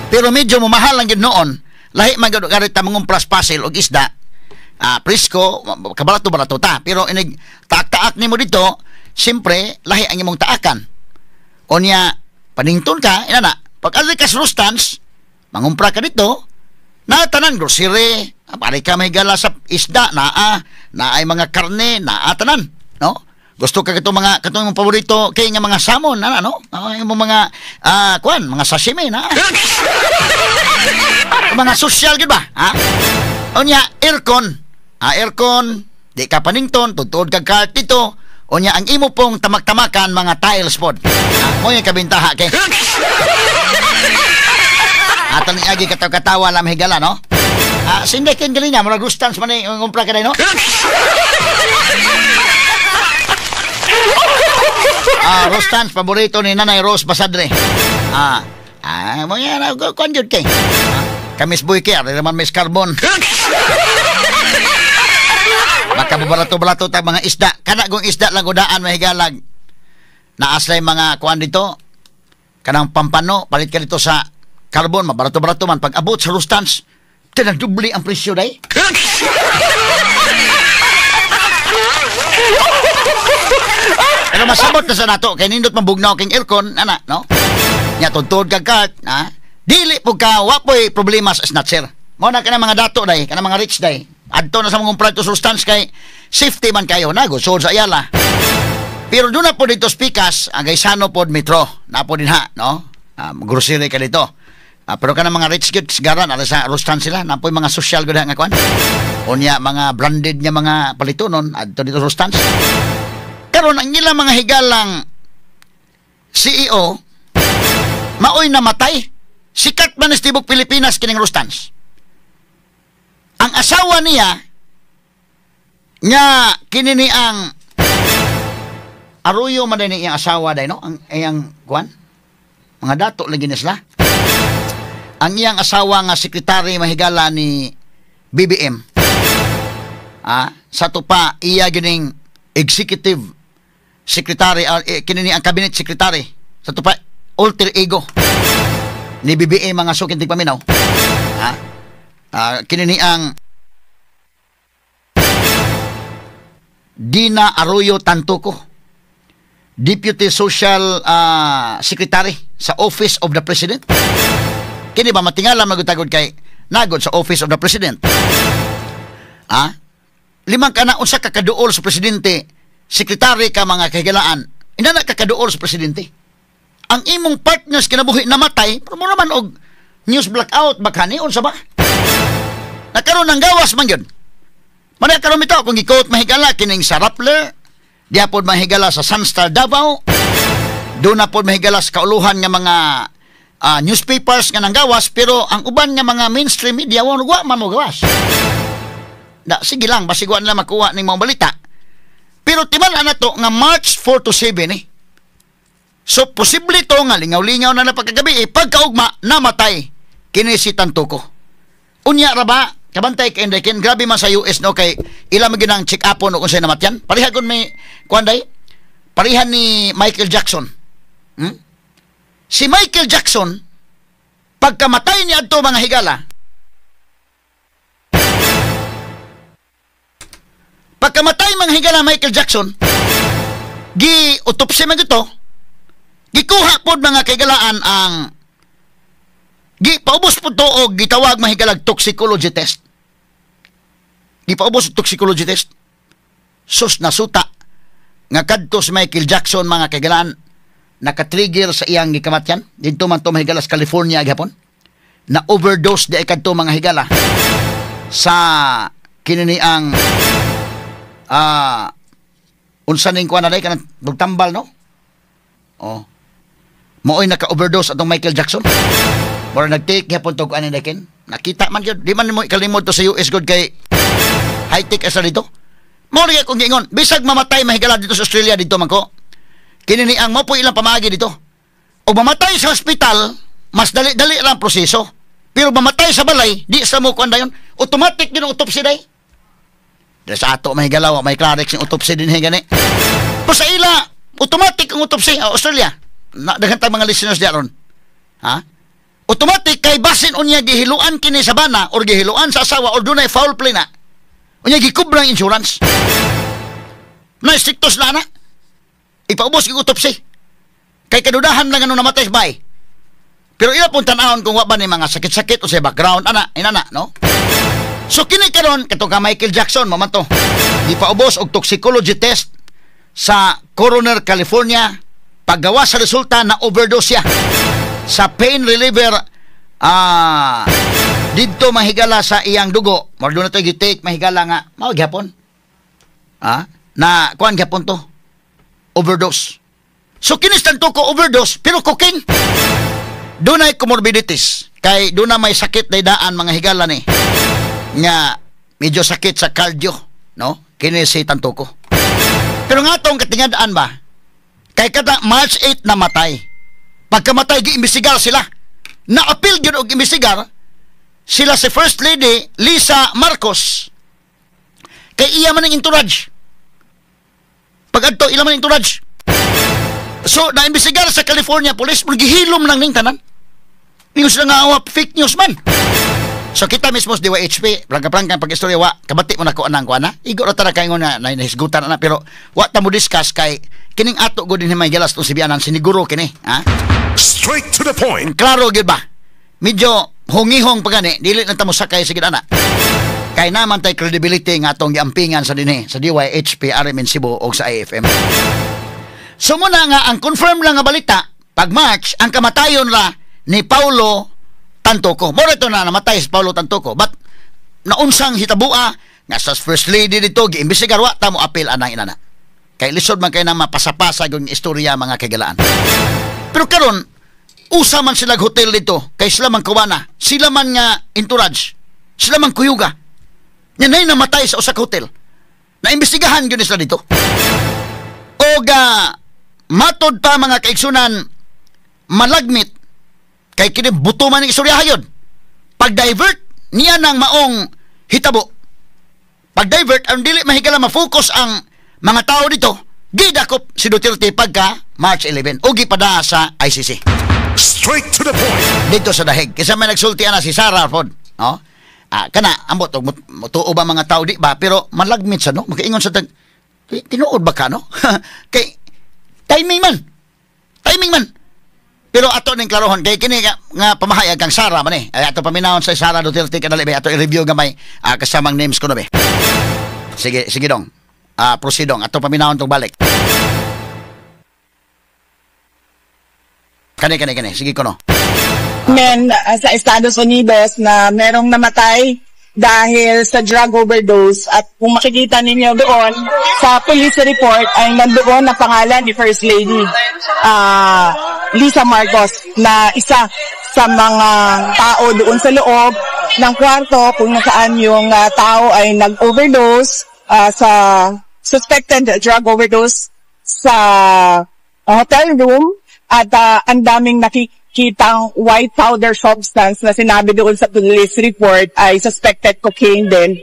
Pero medyo mamahal lang gyud noon. Lahi man gyud karit ta mangumpras pasil og isda. Presko, kabarato-barato ta. Pero inig taak-taak nimo dito, siyempre lahi ang imong taakan. Onya panington ka, ina na. Pag ari ka sa Rustans, mangumpra ka dito, na tanan grocery, pare ka may gala sa isda, naa, naay mga karne, naa tanan, no? Gusto ka katong mga katong imong paborito kay nga mga salmon, na no? Imong mga kuan, mga sashimi na. Mga social gid ba? Ha? Unya aircon. Aircon, di ka panington, tutuod kag cart dito. Unya ang imo pong tamak-tamakan mga tiles pod. Mo yung kabintaha kay. Ato ni agi kataw-katawa lang higala, no? Sinday ken gali niya, murag Rustans man ni ngumpra ka no? Rustans paborito ni Nanay Rose Basadre. Mo yan, kuan jud kay. Kamis boy kay, ari naman may carbon. Baka barato-barato ta mga isda. Kana kung isda lang udaan mahigalag. Naaslay mga kuan dito. Kanang pampano, palit ka dito sa carbon, mabarato-barato man. Pag abot sa Rustans, tinagdubli ang presyo day. Pero masabot na sa nato, kay nindot mabugnaw king aircon, ana, no? Nya tuntod kag cart, ha? Dili po ka, wapoy problema sa snatcher. Mao na kana mga dato day, kana mga rich day. Adto na sa mga umpra sa Rustans kay safety man kayo na gusod sa Ayala. Pero doon na po dito spikas, ang Gaisano pod metro, na po din ha, no? Grocery ka dito. Pero kanang mga rich gyud sigaran ara sa Rustan's sila, napoy mga social gud nga kuan. Unya mga branded nga mga palitonon adto dito sa Rustan's. Karon ang ilang mga higalang CEO maoy namatay. Sikat man sa tibok Pilipinas kining Rustan's. Ang asawa niya nga kini ni ang Arroyo man din iyang asawa day, no, ang iyang kuan, mga dato lagi ni sila. Ang iyang asawa nga sekretary, mahigala, ni BBM, sa pa iya gining executive secretary, kini ni ang cabinet secretary, sa pa alter ego ni BBM, mga sukin tigpaminaw, kini ni ang Dina Arroyo Tantoco, Deputy Social Secretary sa Office of the President. Kini ba matingala magutagod kay nagod sa Office of the President. Limang kana unsa ka kaduol sa presidente, sekretary ka, mga kahigalaan. Inana ka kaduol sa presidente. Ang imong partners kinabuhi namatay, pero mo naman og news blackout bakani unsa ba? Nakaroon ng gawas man yun. Manay karon ito, kung i-quote, mahigala, kining sa Rappler, diya pod mahigala sa Sunstar Davao, doon na pod mahigala sa kauluhan nga mga newspapers nga nanggawas, pero ang uban nga mga mainstream media, wa man mo gawas. Da, sige lang, basig wa nila makuha ning mga balita. Pero timan na to nga March 4 to 7 eh. So, posible to nga lingaw-lingaw na na pagkagabi eh, pagkaugma, namatay kini si Tantoco. Unya ra ba, kabantay kay Enrique, grabe man sa US, no, kay ila man ginang check up no kung sa'yo namatyan. Pareha kun may kuan day, pareha ni Michael Jackson. Si Michael Jackson, pagkamatay ni adto, mga higala, pagkamatay, mga higala, Michael Jackson, gi autopsy man ito, gikuha pod, mga kaigalaan, ang gi paubos pod to og gitawag, mahigalag, toxicology test. Gi paubos og toxicology test. Sus, nasuta nga kadto si Michael Jackson, mga kaigalaan, naka-trigger sa iyang gikamatyan didto man to, mahigala, sa California gihapon. Na overdose di ay kadto, mga higala, sa kini ang unsa ning kuan na day kanang tambal, no. Oh, maoy naka-overdose atong Michael Jackson. Mura nag-take gyapon to ani ken. Nakita man gyud, di man mo ikalimod to sa US god kay high-tech asa dito. Mao rin akong giingon, bisag mamatay, mahigala, dito sa Australia dito man ko. Kini ni ang mo po ilang pamaagi dito. O mamatay sa hospital, mas dali-dali lang proseso. Pero mamatay sa balay, di sa mo kuan dayon, automatic din ang autopsy day. Dili sa ato, mahigala, wa may Clarex yung autopsy din gani. Pero sa ila, automatic ang autopsy, Australia. Na, daghan tag mga listeners di aron. Ha? Automatic kay basin unya gihiluan kini sa bana or gihiluan sa asawa or dunay foul play na. Unya gikubra ang insurance. Na striktos na na. Ipaubos yung autopsy. Kay kadudahan lang ano namatay sa bay. Pero ila pong tan-awon kung wa ba ni mga sakit-sakit o sa background ana, inana, no? So kini karon kato ka Michael Jackson mo man to. Gipaubos og toxicology test sa Coroner, California. Paggawa sa resulta, na overdose siya sa pain reliever didto, mahigala, sa iyang dugo. Mao na to gi-take, mahigala, nga mao gyapon. Na kuan gyapon to. Overdose. So kini ko overdose pero cocaine. Dunay comorbidities kay doon may sakit daan, mga higala, ni nga medyo sakit sa cardio, no, kini si Tantoco. Pero nga tong katingadaan ba kay kada March 8 namatay. Pagkamatay, giimbestigar sila, naapil gyud og imbestigar sila si First Lady Lisa Marcos kay iya man ang entourage. Pag adto, ila man ang entourage. So naimbestigar sa California Police, gihilom lang ning tanan. Ningon sila nga awa, fake news man. So kita mismo sa DYHP, prangka-prangka pag-istorya, wa kabati mo nako anang kuana. Igo ra tara kay na nahisgutan na, pero wa ta mo discuss kay kining ato gud din may galas tong sibianan siniguro kini, ha? Straight to the point. Klaro gyud ba? Medyo hungihong pa gani, dili na ta mo sakay sige ana. Kay naman tay credibility nga atong giampingan sa dinhi sa DYHP RMN Cebu og sa AFM. So muna nga ang confirm lang nga balita pag March ang kamatayon ra ni Paulo Tantoco. Mao ito na namatay si Paulo Tantoco. But naunsang hitabua nga sa First Lady dito giimbestigar, wa ta mo apil anang inana. Kay lisod man kay na mapasapasa yung istorya, mga kagalaan. Pero karon usa man sila hotel dito kay sila man kuwana, sila man nga entourage, sila man kuyuga. Nya nay namatay sa usa ka hotel. Naimbestigahan gyud sila dito. Oga matod pa, mga kaigsunan, malagmit kay kini buto man ang istorya hayon. Pag-divert niya ng maong hitabo. Pag-divert ang dili mahigala ma-focus ang mga tao dito, gidakop si Duterte pagka March 11 o gipada sa ICC. Straight to the point. Dito sa dahig. Kasi may nagsulti na si Sara pod, no? Ah, kana ambot og mutuo ba mga tao, di ba? Pero malagmit sa, no, makaingon sa tag tinuod ba ka, no? Kay timing man. Timing man. Pero ato ning klarohon kay kini nga pamahayag kang Sara man eh. Ay ato paminawon sa Sara Duterte kadali ba ato i-review gamay kasamang names ko na be. Sige, sige dong. Proceed dong. Ato paminawon tong balik. Kani kani kani. Sige ko no. Men sa Estados Unidos na merong namatay dahil sa drug overdose, at kung makikita ninyo doon sa police report ay nandoon na pangalan ni First Lady Lisa Marcos na isa sa mga tao doon sa loob ng kwarto kung nasaan yung tao ay nag-overdose sa suspected drug overdose sa hotel room, at ang daming nakikitang white powder substance na sinabi doon sa police report ay suspected cocaine din,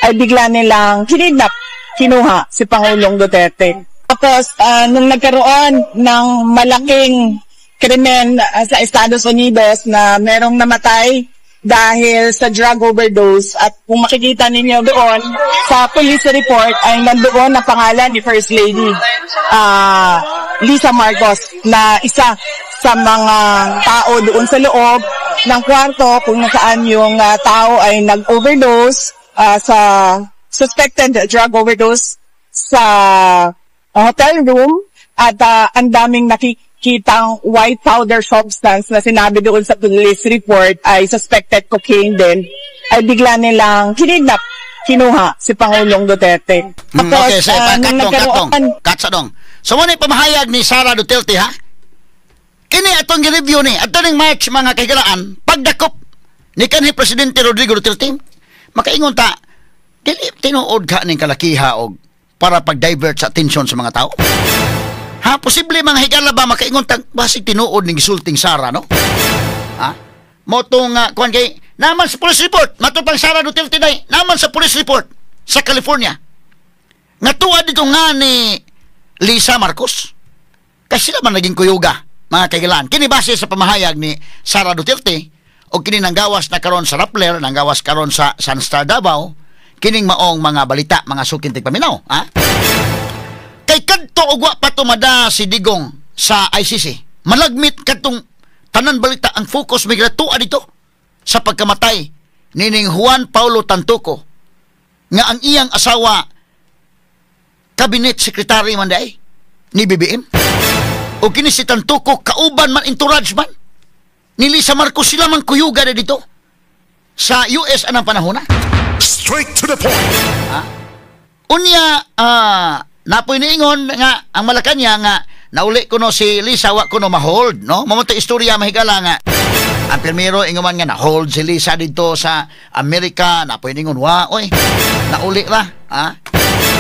ay bigla nilang kinidnap, kinuha si Pangulong Duterte. Tapos, nung nagkaroon ng malaking krimen sa Estados Unidos na merong namatay dahil sa drug overdose, at kung makikita ninyo doon sa police report ay nandoon na pangalan ni First Lady Lisa Marcos na isa sa mga tao doon sa loob ng kwarto kung nasaan yung tao ay nag-overdose sa suspected drug overdose sa hotel room, at ang daming nakikitang white powder substance na sinabi doon sa police report ay suspected cocaine din, ay bigla nilang kinidnap, kinuha si Pangulong Duterte. Tapos, Okay, sige, nung katong, katong. nagkaroon Katsa dong. So, mo ni pamahayag ni Sara Duterte, ha? Kini atong gi-review ni, ato ning March, mga kahigalaan, pagdakop ni kanhi Presidente Rodrigo Duterte, makaingon ta, dili tinuod ka ning kalakiha og para pag-divert sa atensyon sa mga tao? Ha, posible, mga higala ba, makaingon ta, basig tinuod ning gisulting Sara, no? Ha? Motong kuan kay naman sa police report, matupang Sara Duterte day, naman sa police report sa California. Nga tuwa dito nga ni Lisa Marcos. Kasi sila man naging kuyuga, mga kailan. Kini base sa pamahayag ni Sara Duterte o kini nanggawas na karon sa Rappler, nanggawas karon sa Sunstar Davao, kining maong mga balita, mga suking tigpaminaw, ha? Kay kadto og wa pa tumada si Digong sa ICC. Malagmit kadtong tanan balita ang focus may tua dito sa pagkamatay nining Juan Paulo Tantoco nga ang iyang asawa cabinet secretary man day ni BBM. O kini si Tantoco kauban man, entourage man ni Lisa Marcos, sila man kuyuga na dito sa US anang panahon na. Straight to the point. Unya, napoy niingon nga ang Malacanang nga nauli kuno si Lisa, wa kuno ma-hold, no? Mao to istorya, mahigala, nga ang pirmero ingon man nga na-hold si Lisa dito sa Amerika, napoy niingon wa oy nauli ra, ha?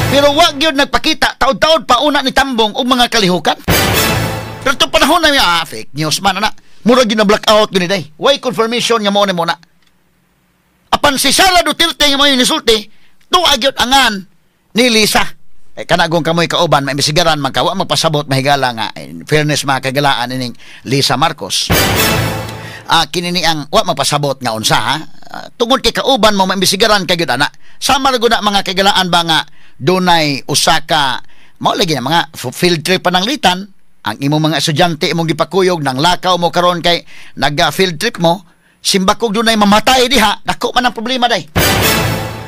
Pero wa gyud nagpakita taod-taod pa una ni Tambong og mga kalihukan. Pero itong panahon na fake news man ana. Murag gyud na blackout gyud ni day. Way confirmation nga mao ni mo na. Apan si Sara Duterte nga may nisulti, tuwa gyud angan ni Lisa. Eh, kanagong kamoy kauban, maimbestigaran man ka, wa magpasabot, mahigala, nga in fairness, mga kagalaan, ining Lisa Marcos. Kini ni ang wa magpasabot nga unsa, ha. Tungod kay kauban mo, maimbestigaran kay gyud ana. Sama ra gud na, mga kagalaan ba, nga dunay usa ka mao lagi na mga field trip pananglitan ang imong mga estudyante imong gipakuyog nang lakaw mo karon kay nag field trip mo, simbakog dunay mamatay diha, dako man ang problema day.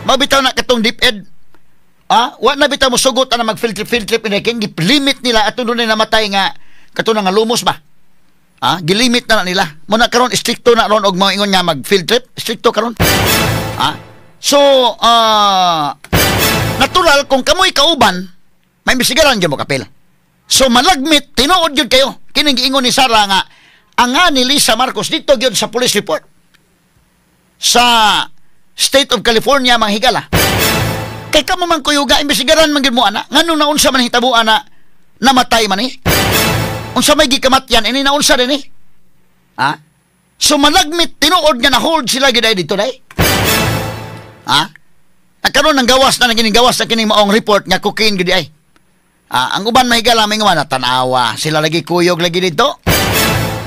Mabitaw na katong DepEd. Wa na bitaw mo sugot ana mag field trip ini kay limit nila atong dunay namatay nga kato nga lumos ba. Ah, gilimit na nila. Muna karon stricto na ron og mga ingon nga mag field trip, stricto karon. Ah. So, natural kung kamoy kauban, may imbestigaran gyud mo kapil. So malagmit tinuod gyud kayo. Kining giingon ni Sara nga ang nga ni Lisa Marcos dito gyud sa police report sa State of California, mga higala. Kay kamo man kuyuga, imbestigaran man gyud mo ana. Nganong naunsa man hitabo ana, namatay man ni? Unsa may gikamatyan ini, naunsa din ni? Ha? So malagmit tinuod nga na-hold sila gyud ay dito day. Ha? Nagkaroon ng gawas na kining gawas na kining maong report nga cocaine gyud ay. Ah, ang uban, mahigala, may nga na tanawa sila lagi kuyog lagi dito.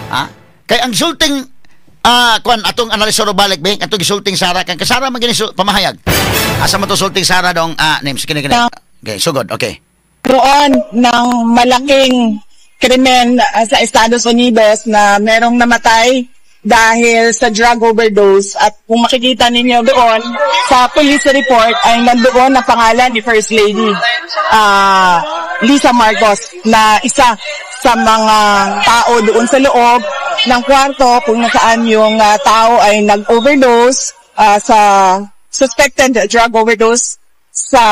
Ha? Kay ang sulting kuan atong analisoro balik be atong gisulting Sara kang kasara man gini pamahayag. Asa man to sulting Sara dong names kini kini. Okay, sugod. Okay. Roon ng malaking krimen sa Estados Unidos na merong namatay dahil sa drug overdose, at kung makikita ninyo doon sa police report ay nandoon ang pangalan ni First Lady Lisa Marcos na isa sa mga tao doon sa loob ng kwarto kung nasaan yung tao ay nag-overdose sa suspected drug overdose sa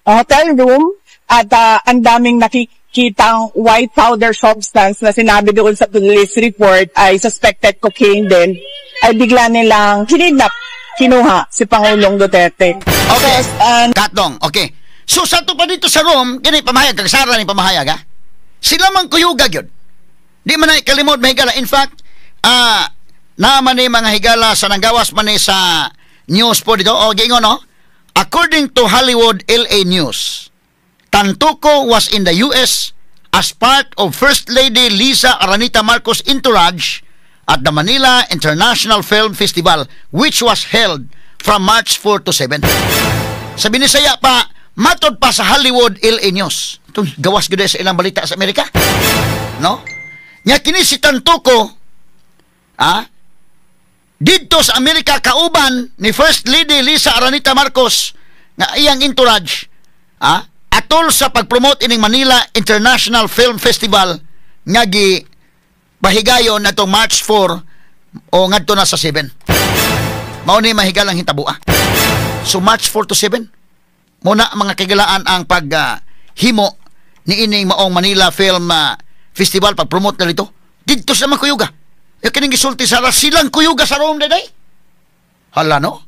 hotel room at ang daming nakikitang white powder substance na sinabi doon sa police report ay suspected cocaine din, ay bigla nilang kinidnap, kinuha si Pangulong Duterte. Okay. Yes, and Katong, okay. So sa to pa dito sa room, kini pamahayag kag Sara ni pamahayag ha. Sila man kuyuga gyud. Di man na ikalimod, mahigala. In fact, naman ni mga higala sa nanggawas man ni sa news po dito. O giingon no? According to Hollywood LA News, Tantoco was in the US as part of First Lady Lisa Aranita Marcos entourage at the Manila International Film Festival, which was held from March 4 to 7. Sa Binisaya pa, matod pa sa Hollywood LA News. Itong gawas gud sa ilang balita sa Amerika. No? Nya kini si Tantoco, didto sa Amerika kauban ni First Lady Lisa Aranita Marcos nga iyang entourage, atol sa pag-promote ining Manila International Film Festival nga gi pahigayon natong March 4 o ngadto na sa 7. Mao ni mahigalang hitabua. So March 4 to 7 muna mga kagilaan ang pag himo ni ining maong Manila Film Festival, pag-promote na dito. Didto sa mga kuyuga. Ya kining gisulti sa silang kuyuga sa Rome day. Hala no?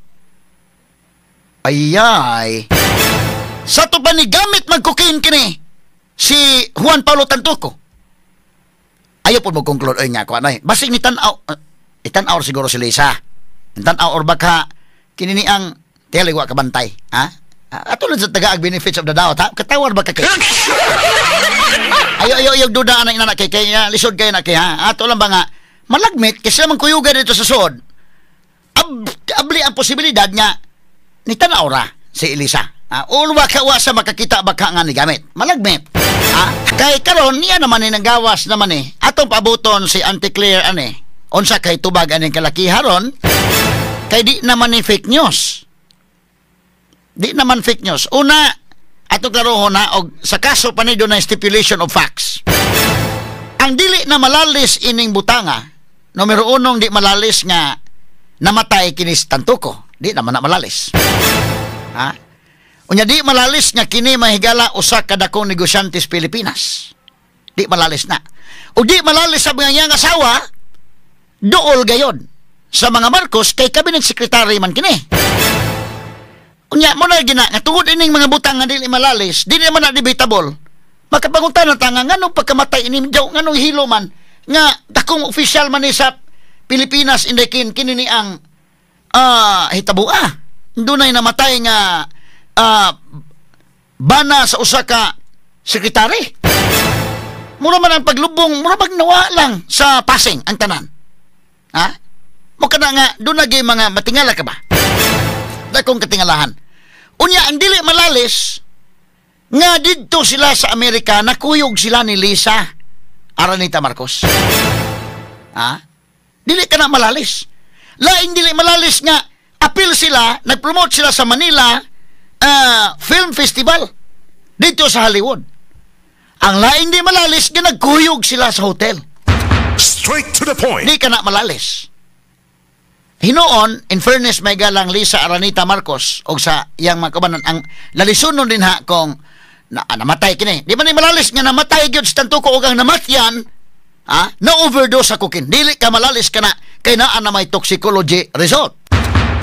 Ayay. Sa to pa ni gamit mag-cocaine kini si Juan Paulo Tantoco. Ayaw po mo conclude oy nga ko anay. Basig ni tan-aw itan-aw siguro si Lisa. Tan-aw or baka kini ni ang tele wa kabantay, ha? Ato lang sa tagaag benefits of the doubt, ha? Katawar ba ka kay? Ayo ayo ayo duda anay ina kay kay lisod kay na kay ha. Ato lang ba nga malagmit kasi man kuyuga dito sa sud. Abli ang posibilidad nga ni tan-aw ra si Elisa. Or waka wa sa makakita baka nga ni gamit. Malagmit. Kay karon niya naman ni nanggawas naman eh. Atong pabuton si Auntie Claire ani. Unsa kay tubag aning kalakiha ron? Kay di naman ni fake news. Di naman fake news. Una, ato klarohon na og sa kaso pa ni na stipulation of facts. Ang dili na malalis ining butanga, numero unong di malalis nga namatay kini si Tantoco. Di naman na malalis. Ha? Unya di malalis nga kini mahigala usa ka dakong negosyante sa Pilipinas. Di malalis na. O di malalis sa mga iyang asawa, duol gayon sa mga Marcos kay cabinet secretary man kini. Unya mo na gina nga tungod ining mga butang nga dili malalis, dili man na debatable. Makapangunta na ta nga nganong pagkamatay ini jaw, nganong hilo man nga dakong opisyal man ni sa Pilipinas inday kini ni ang hitabua. Dunay namatay nga bana sa usa ka sekretary. Mura man ang paglubong, mura bag nawa lang sa passing ang tanan. Ha? Mo kana nga dunay mga matingala ka ba? Dakong katingalahan. Unya ang dili malalis nga didto sila sa Amerika nakuyog sila ni Lisa Aranita Marcos. Ha? Dili ka na malalis. Laing dili malalis nga apil sila, nagpromote sila sa Manila Film Festival dito sa Hollywood. Ang laing di malalis nga nagkuyog sila sa hotel. Straight to the point. Di ka na malalis. Hinuon, in fairness, may galang Lisa Aranita Marcos og sa iyang mga kaubanan, ang lalisunon din ha kung namatay kini. Di ba ni malalis nga namatay gyud sa Tantuco og ang namatyan, ha, na overdose sa cocaine. Dili ka malalis ka na kay naa na may toxicology result.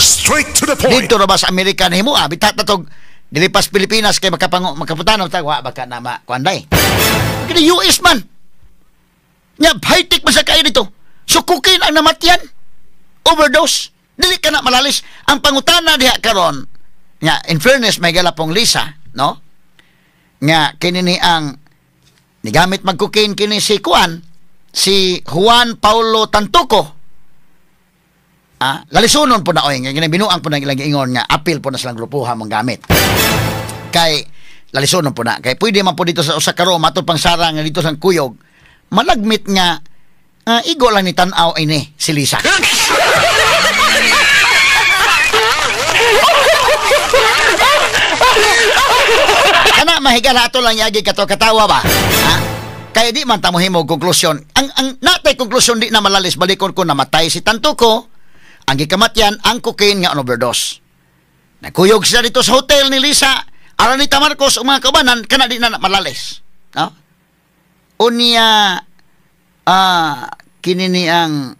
Straight to the point. Dito ra ba sa Amerika nahimo, bitat na tog dili pas Pilipinas kay makaputano ta wa baka na ma kuanday. Kini US man. Nya high-tech man sa kayo dito. So cocaine ang namatyan. Overdose. Dili ka na malalis. Ang pangutana diha karon, nga in fairness may gala pong Lisa, no? Nga kini ni ang nigamit mag cocaine kini si Juan, si Juan Paulo Tantuco. Lalisunon po na oy, nga binuang po na ilang giingon nga apil po na silang grupuha mong gamit. Kay lalisunon po na kay pwede man po dito sa usa ka room matod pang sara nga dito sa kuyog, malagmit nga igo lang ni tan-aw ini si Lisa. Kana mahigala ato lang yagi kato katawa ba? Ha? Kaya di man ta mohimo konklusyon. Ang natay konklusyon di na malalis balikon ko namatay si Tantuco. Ang gikamatyan ang cocaine nga overdose. Nagkuyog sila dito sa hotel ni Lisa Aranita Marcos ug mga kaubanan kana di na malalis. No? Unya kini ni ang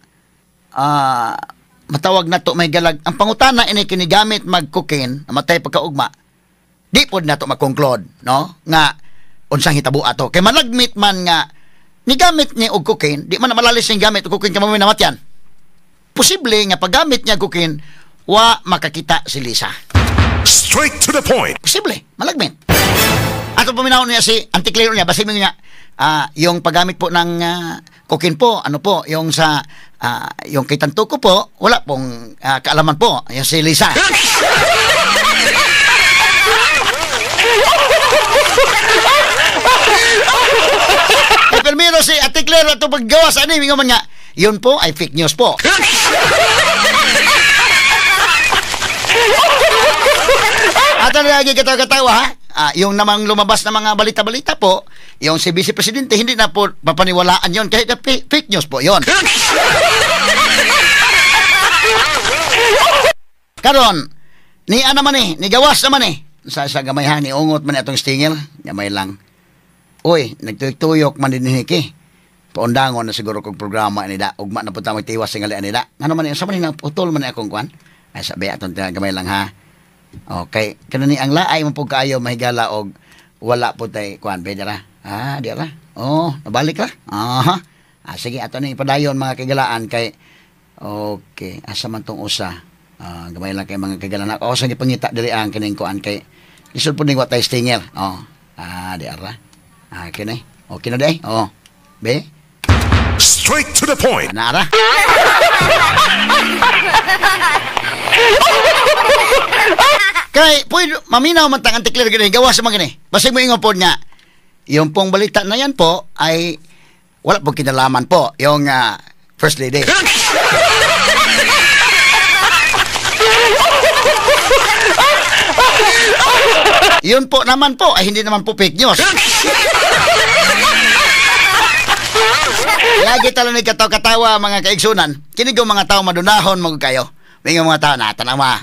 matawag nato may galag ang pangutana ini kini gamit mag cocaine namatay pagkaugma. Di pod nato ma-conclude, no, nga unsang hitabo ato kay malagmit man nga nigamit niya og cocaine, di man na malalis ning gamit og cocaine kay mo namatyan. Posible nga paggamit niya cocaine wa makakita si Lisa. Straight to the point. Posible, malagmit. Ato paminawon niya si Anticlero niya, basin niya yung paggamit po ng cocaine po, ano po, yung sa yung kay Tantuco po, wala pong kaalaman po, yung si Lisa. Eh, pero si Ate Claire ato paggawa sa anime, man nga, yun po ay fake news po. At ano lagi katawa-katawa, ha? Yung namang lumabas na mga balita-balita po, yung si Vice Presidente, hindi na po papaniwalaan yun kahit fake news po yun. Karon, ni ano man eh, ni gawas naman eh. Sa gamay ha, ni ungot man atong stinger, gamay lang. Uy, nagtuyok man din hiki. Paundangon na siguro kong programa nila. Ugma na po tayo magtiwas singali nila. Ano man eh, sa man eh, putol man akong kwan. Ay sabi atong gamay lang ha. Okay, kanani ang laay mo po kaayo mahigala og wala po tay kuan be dira. Ah, dira. Oh, nabalik ra. Aha. Ah, sige ato ni ipadayon mga kagalaan kay okay, asa man tong usa. Gamay lang kay mga kagalaan. Oh, sa gipangita diri ang kining kuan kay lisod po ning wa tay stinger. Oh. Ah, dira. Ah, kini. Okay na day. Oh. Be. Straight to the point. Ana ra. Kay, pwede, maminaw man tang antikler gini, gawa sa mga gini. Basig mo ingon po niya, yung pong balita na yan po ay wala pong kinalaman po yung First Lady. Yun po naman po ay hindi naman po fake news. Lagi talo ni katawa-katawa mga kaigsunan. Kinig yung mga tao madunahon mo kayo. May mga tao na tanawa.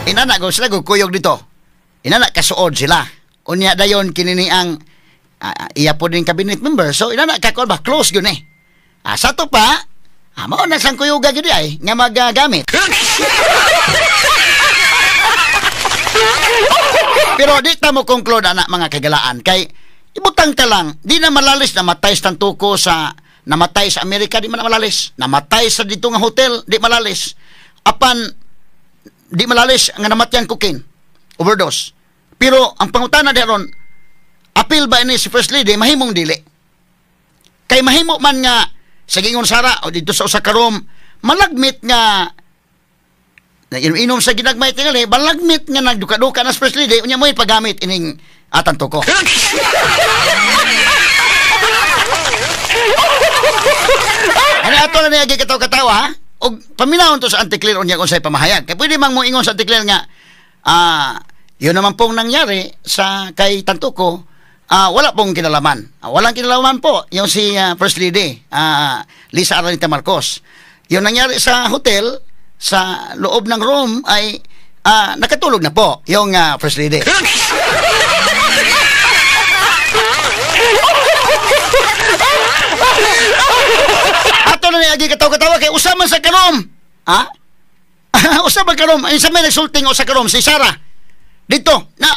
Inana go sila gukuyog dito. Inana kasuod sila. Unya dayon kini ang iya po din cabinet member. So inana ka ba close gyud eh. Sa to pa, mao na sang kuyuga gyud ay nga magagamit. Pero di ta mo conclude ana mga kagalaan kay ibutang ta lang di na malalis namatay sa Tantuco sa namatay sa Amerika di man malalis. Namatay sa dito nga hotel di malalis. Apan di malalis nga namatyan cocaine overdose. Pero ang pangutana deron, apil ba ini si First Lady mahimong dili? Kay mahimo man nga sa gingon sara o dito sa usa ka room malagmit nga inom sa ginagmay tingali, balagmit nga nagduka-duka na sa First Lady unya mo ipagamit ining Tantuco. Ano ato na niya katawa-katawa ha? Og paminawon to sa Anticlare unya kung sa'y pamahayag. Kaya pwede mang mo ingon sa Anticlare nga, yun naman pong nangyari sa kay Tantuco, Wala pong kinalaman. Walang kinalaman po yung si First Lady Lisa Araneta Marcos. Yung nangyari sa hotel, sa loob ng room ay nakatulog na po yung First Lady. Ato na niagi katawa-katawa kay usa man sa karom. Ha? Usa man karom. Ay sa may nagsulting usa karom si Sara. Dito na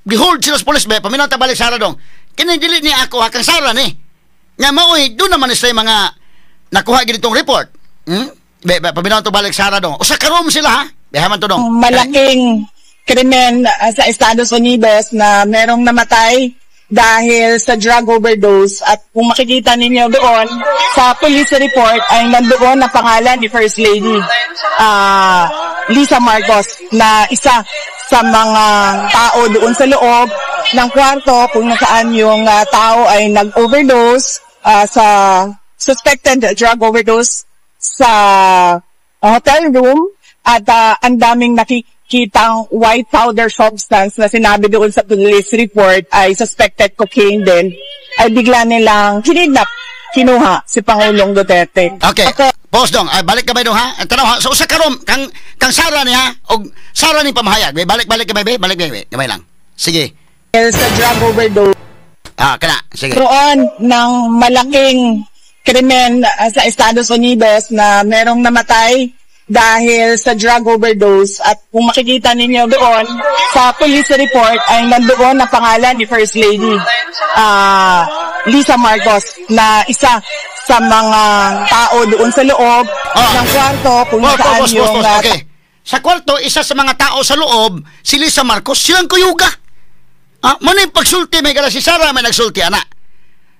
gihold sila sa police ba paminaw ta balik Sara dong. Kini dili ni ako ha kang Sara ni. Nga maoy do naman sila mga nakuha gid itong report. Be, paminaw to balik Sara dong. Usa karom sila ha. Behaman to dong. Malaking krimen sa Estados Unidos na merong namatay dahil sa drug overdose, at kung makikita ninyo doon sa police report ay nandoon na pangalan ni First Lady Lisa Marcos, na isa sa mga tao doon sa loob ng kwarto kung nasaan yung tao ay nag-overdose sa suspected drug overdose sa hotel room, at ang daming nakikitang white powder substance na sinabi doon sa police report ay suspected cocaine din, ay bigla nilang kinidnap, kinuha si Pangulong Duterte. Okay. Pause dong. Ay, balik ka ba dong ha? Tanaw ha, sa usa ka room kang Sara ni ha, og Sara ni pamahayag. Balik ka ba, balik balik. Gamay lang. Sige. Sa drug overdose. Kana, sige. Roon ng malaking krimen sa Estados Unidos na merong namatay dahil sa drug overdose, at kung makikita ninyo doon sa police report ay nandoon na pangalan ni First Lady Lisa Marcos, na isa sa mga tao doon sa loob ng kwarto kung nasaan yung okay. Sa kwarto, isa sa mga tao sa loob si Lisa Marcos, silang kuyuga. Mo ni pagsulti may gala si Sara may nagsulti ana.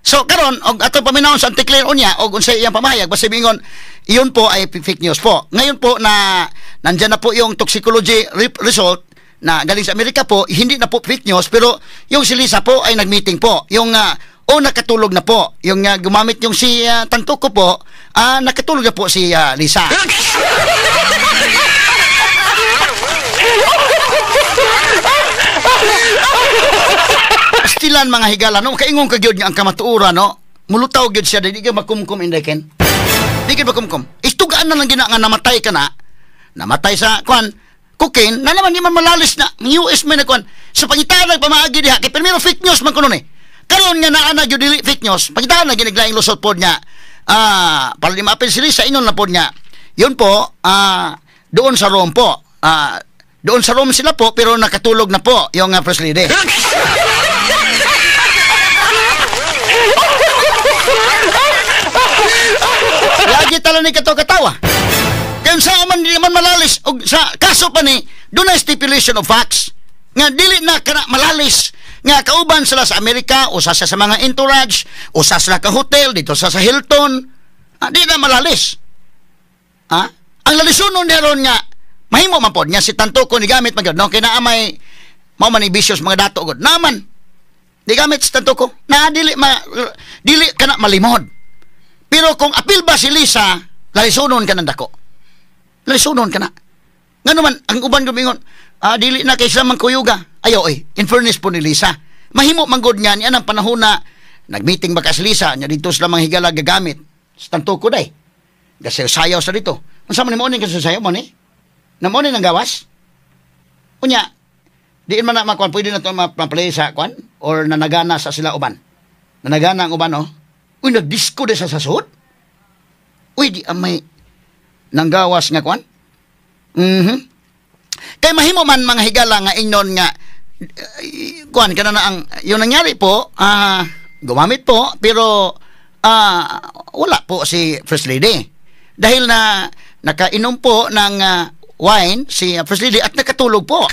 So karon og atong paminawon sa anti-clear unya og unsay iyang pamahayag, basta bingon iyon po ay fake news po. Ngayon po na nandiyan na po yung toxicology result na galing sa Amerika po, hindi na po fake news, pero yung si Lisa po ay nagmeeting po. Yung o nakatulog na po. Yung gumamit yung si Tantoco po, nakatulog na po si Lisa. Pastilan mga higala, no? Kaingon ka gyud nga ang kamatuoran, no? Mulutaw gyud siya, di ka makumkum inday ken. Di ka makumkum. Istugaan na lang gina nga namatay ka na. Namatay sa kwan, cocaine, na naman di man malalis na US man na kwan. Sa pangitaan pamaagi diha kay primero fake news man kuno ni. Karon nga naa na gyud dili fake news, pangitaan na giniglaing lusot pod nga. Para di maapil si Lisa, ingon na pod nga. Yun po, doon sa room po. Doon sa room sila po, pero nakatulog na po yung First Lady. Lagi tala ni katawa-katawa. Kaya sa man, di man malalis, og sa kaso pa ni, doon na stipulation of facts. Nga dili na kana malalis. Nga kauban sila sa Amerika, usa sa mga entourage, usa sila ka hotel, dito sa Hilton. Di na malalis. Ang lalisunon meron nga, mahimo man pod nga si Tantoco ni gamit man gyud, no? Kay naa may mao man ni vicious mga dato gud. Naman di gamit si Tantoco. Na dili dili kana malimod. Pero kung apil ba si Lisa, lalisunon ka ng dako. Lalisunon ka na. Ngano man ang uban gumingon, dili na kay sila mangkuyuga. Ayo oy, in fairness po ni Lisa. Mahimo man gud nga niya ang panahon na nagmeeting ba ka si Lisa, nya dito sila manghigala gagamit. Sa Tantoco day. Kasi sayaw sa dito. Unsa man ni mo ni kasi sayaw mo ni? Namone ng gawas? Unya, diin man na makuan, pwede na ito ma-play sa kuan? Or nanagana sa sila uban? Nanagana ang uban, oh? Uy, nag-disco de sa sasod? Uy, di amay nanggawas nga kuan? Kay mahimo man mga higala nga ingon nga, kuan, kana na ang, yung nangyari po, gumamit po, pero wala po si First Lady. Dahil na nakainom po ng wine si First Lady at nakatulog po.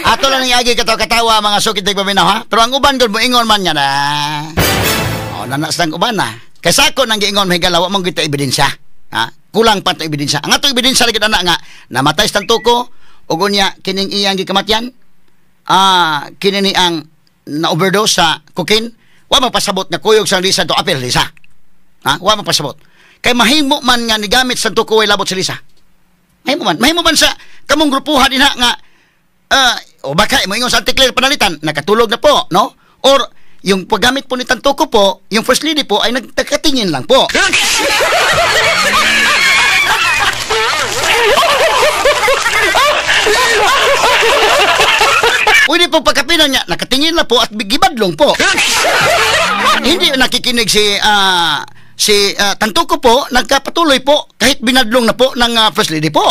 Ato lang ang agi katawa-katawa mga sukit nagpaminaw ha. Pero ang uban gud moingon man nga na. Oh, nanas lang uban na. Kaysa ako nang giingon mahigala wa man gyud ta ebidensya. Ha? Kulang pa to ebidensya. Ang atong ebidensya lagi ana nga namatay sa Tantoco ug unya kining iyang gikamatyan. Kini ni ang na-overdose sa cocaine, wa magpasabot nga kuyog sa Lisa to apil Lisa. Ha? Wa magpasabot. Kay mahimo man nga nigamit sa Tantuco way labot si Lisa. Mahimo man. Mahimo man sa kamong grupuhan dinha nga o baka mo ingon sa Auntie Claire panalitan, nakatulog na po, no? Or yung paggamit po ni Tantuco po, yung first lady po ay nagtakatingin lang po. Pwede po pagkapinan niya, nakatingin na po at gibadlong po. Hindi nakikinig si Tantuco po, nagkapatuloy po kahit binadlong na po ng first lady po.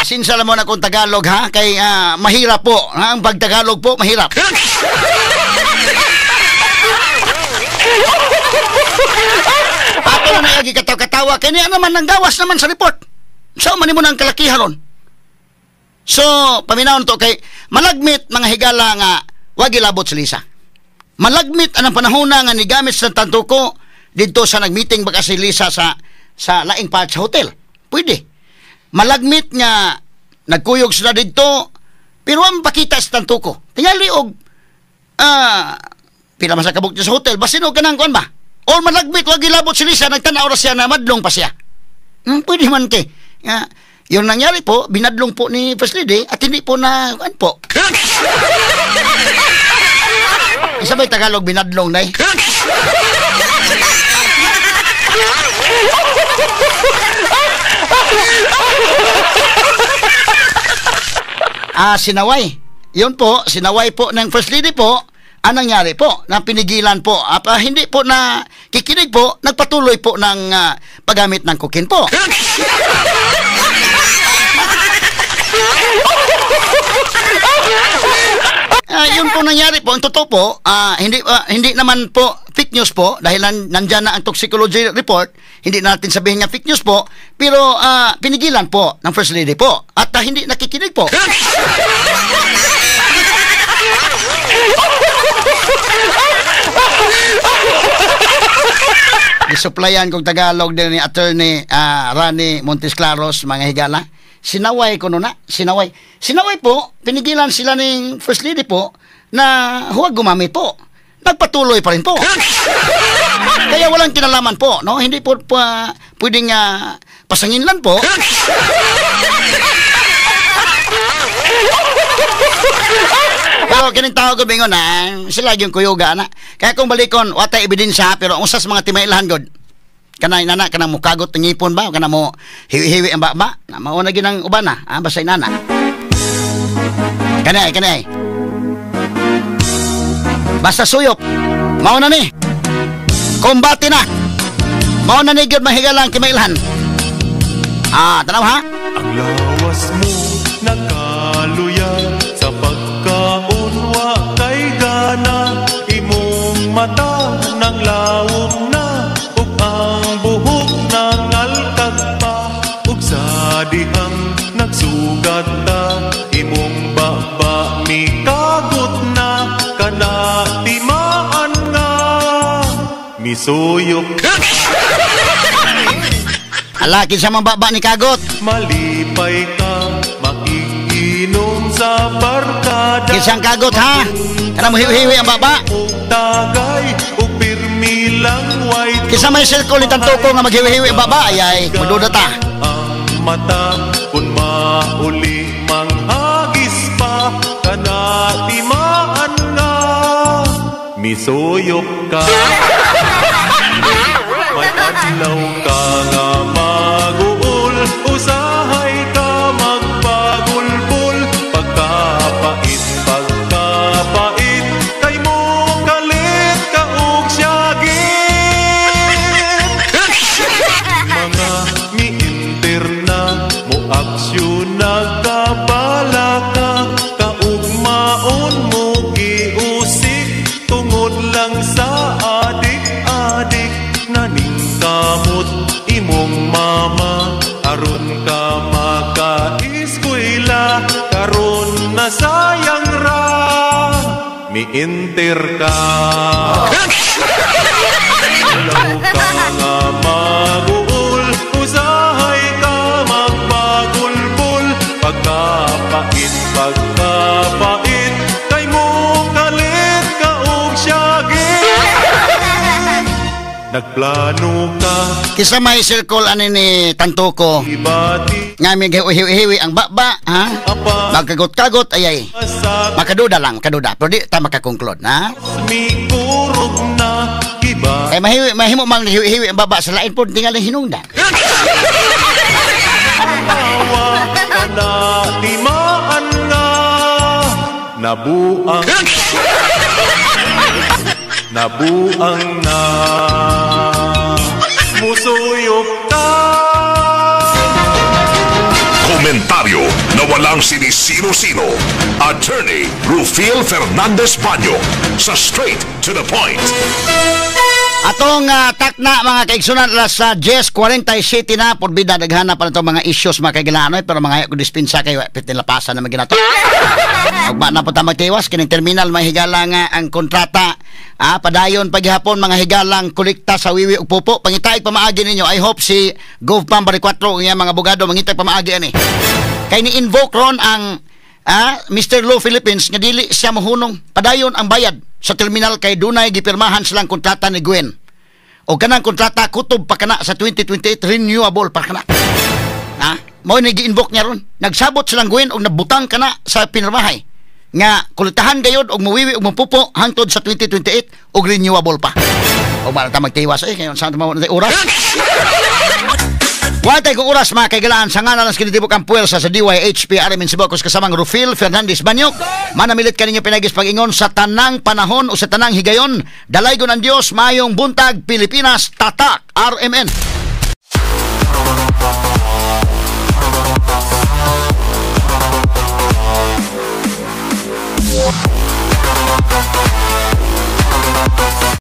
Sinsala mo na kung Tagalog ha, kay mahirap po. Ha? Ang pagtagalog po, mahirap. Ato na nayagi katawa-katawa, kaya niya naman nang gawas naman sa report. So, man mo na ang kalakihan ron. So, paminawon to kay malagmit mga higala nga wag ilabot si Lisa. Malagmit anang panahon na nga nigamit sa Tantuco didto sa nagmeeting baka si Lisa sa laing part sa hotel. Pwede. Malagmit nga nagkuyog sila didto pero ang pakita sa Tantuco. Tingali og pila man sa kabuk sa hotel basin og kanang kuan ba? Or malagmit wag ilabot si Lisa, nagtan-aw ra siya na madlong pa siya. Pwede man kay. Yung nangyari po, binadlong po ni First Lady at hindi po na, ano po. Isa ba'y Tagalog binadlong na eh? Sinaway. Yun po, sinaway po ng First Lady po, ang nangyari po, na pinigilan po. Hindi po na kikinig po, nagpatuloy po ng paggamit ng cocaine po. Yun po nangyari po. Ang totoo po, hindi naman po fake news po dahil nandyan na ang toxicology report. Hindi natin sabihin nga fake news po, pero pinigilan po ng First Lady po at hindi nakikinig po. Isuplayan kong Tagalog din ni Attorney Rani Montesclaros, mga higala. Sinaway ko na, sinaway. Sinaway po, pinigilan sila ng First Lady po na huwag gumamit po. Nagpatuloy pa rin po. Kaya walang kinalaman po, no? Hindi po pwedeng pasangin lang po. Pero kining tao ko bingon na, sila yung kuyuga na. Kaya kung balikon, watay ebidensya, pero ang usas mga timailhan god. Kanay nana kanang mukagot ng ngipon ba kana mo hiwi-hiwi ang baba na mao na gyud ang uban na basta inana. Kanay kanay. Basta suyop. Mao na ni. Kombate na. Mao na ni gyud mahigalang kimailhan. Tanaw ha. Ang lawas mo nakaluya sa pagkaon wa kay gana, imong mata nang lawom na ug ang buhok nangalkag pa, ug sa dihang nagsugat ta imong baba mikagot na kana timaan nga misuyok. Ala, kinsa man baba ni kagot? Malipay ka makikinom sa barkada. Kinsang kagot ha? Kana mo hiwi-hiwi ang baba? Tagay ug pirmi lang white. Kinsa may circle ni Tantuco nga maghiwi-hiwi ang baba? Ay ay, magduda ta. Ang mata kun mauli manghagis pa kana timaan nga misuyok ka. May adlaw ka nga maguol, usahay ka magpagulbul. Pagkapait, pagkapait, kay mo kalit ka og siyagit. Mga miinter na mo aksyon nagkabala ka, kaugmaon mo giusik tungod lang sa adik-adik. Naningkamot imong mama aron ka makaeskwela, karon na sayang ra miinter ka. Adlaw ka nga maguol, usahay ka magpagulbul. Pagkapait, pagkapait, kay mo kalit Nagplano ka. Kisa may circle ani ni Tantuko Ibati nga may hiwi-hiwi ang baba, ha? Magkagot-kagot ayay. Sa Makaduda lang, makaduda. Pero di ta makakonklud, ha? mikurog na kiba. Kay mahiwi, mahimo mang hiwi-hiwi ang baba sa lain po tingali hinungdan. Awa ka na timaan nga. Nabuang. Nabuang na. Musuyop ka. Komentaryo na walang sinisino-sino. Attorney Rufil Fernandez Banyo sa Straight to the Point. Atong takna mga kaigsunan alas sa 10:47 na porbida daghana pa na mga issues mga kaigalanoy pero mga ko dispensa kay pitin lapasan na maginato. Ugma na po ta magtiwas kining terminal mga higala nga ang kontrata padayon paghapon mga higalang kolekta sa wiwi ug pupo. Pangitaig pamaagi ninyo. I hope si GovPam Baricuatro nga mga abogado mangitag pamaagi ani. Kay ni-invoke ron ang Mr. Law Philippines nga dili siya mohunong padayon ang bayad sa terminal kay dunay gipirmahan silang kontrata ni Gwen. O kanang kontrata kutob pa kana sa 2028 renewable pa kana. Ha? Mao ni gi-invoke niya ron. Nagsabot silang Gwen og nabutang kana sa pinirmahay nga kulitahan gayod og muwiwi og mupupo hangtod sa 2028 og renewable pa. O ba ta magtiwas eh kayon sa mo na oras. Wa tay kong oras mga kaigalaan sa ngalan ng kinitibok ang puwersa sa DYHP RMN Cebu ako sa kasamang Rufil Fernandez Banyok. Manamilit kaninyo pinagis pag-ingon sa tanang panahon o sa tanang higayon. Dalaygon ang Dios, mayong buntag, Pilipinas, tatak RMN.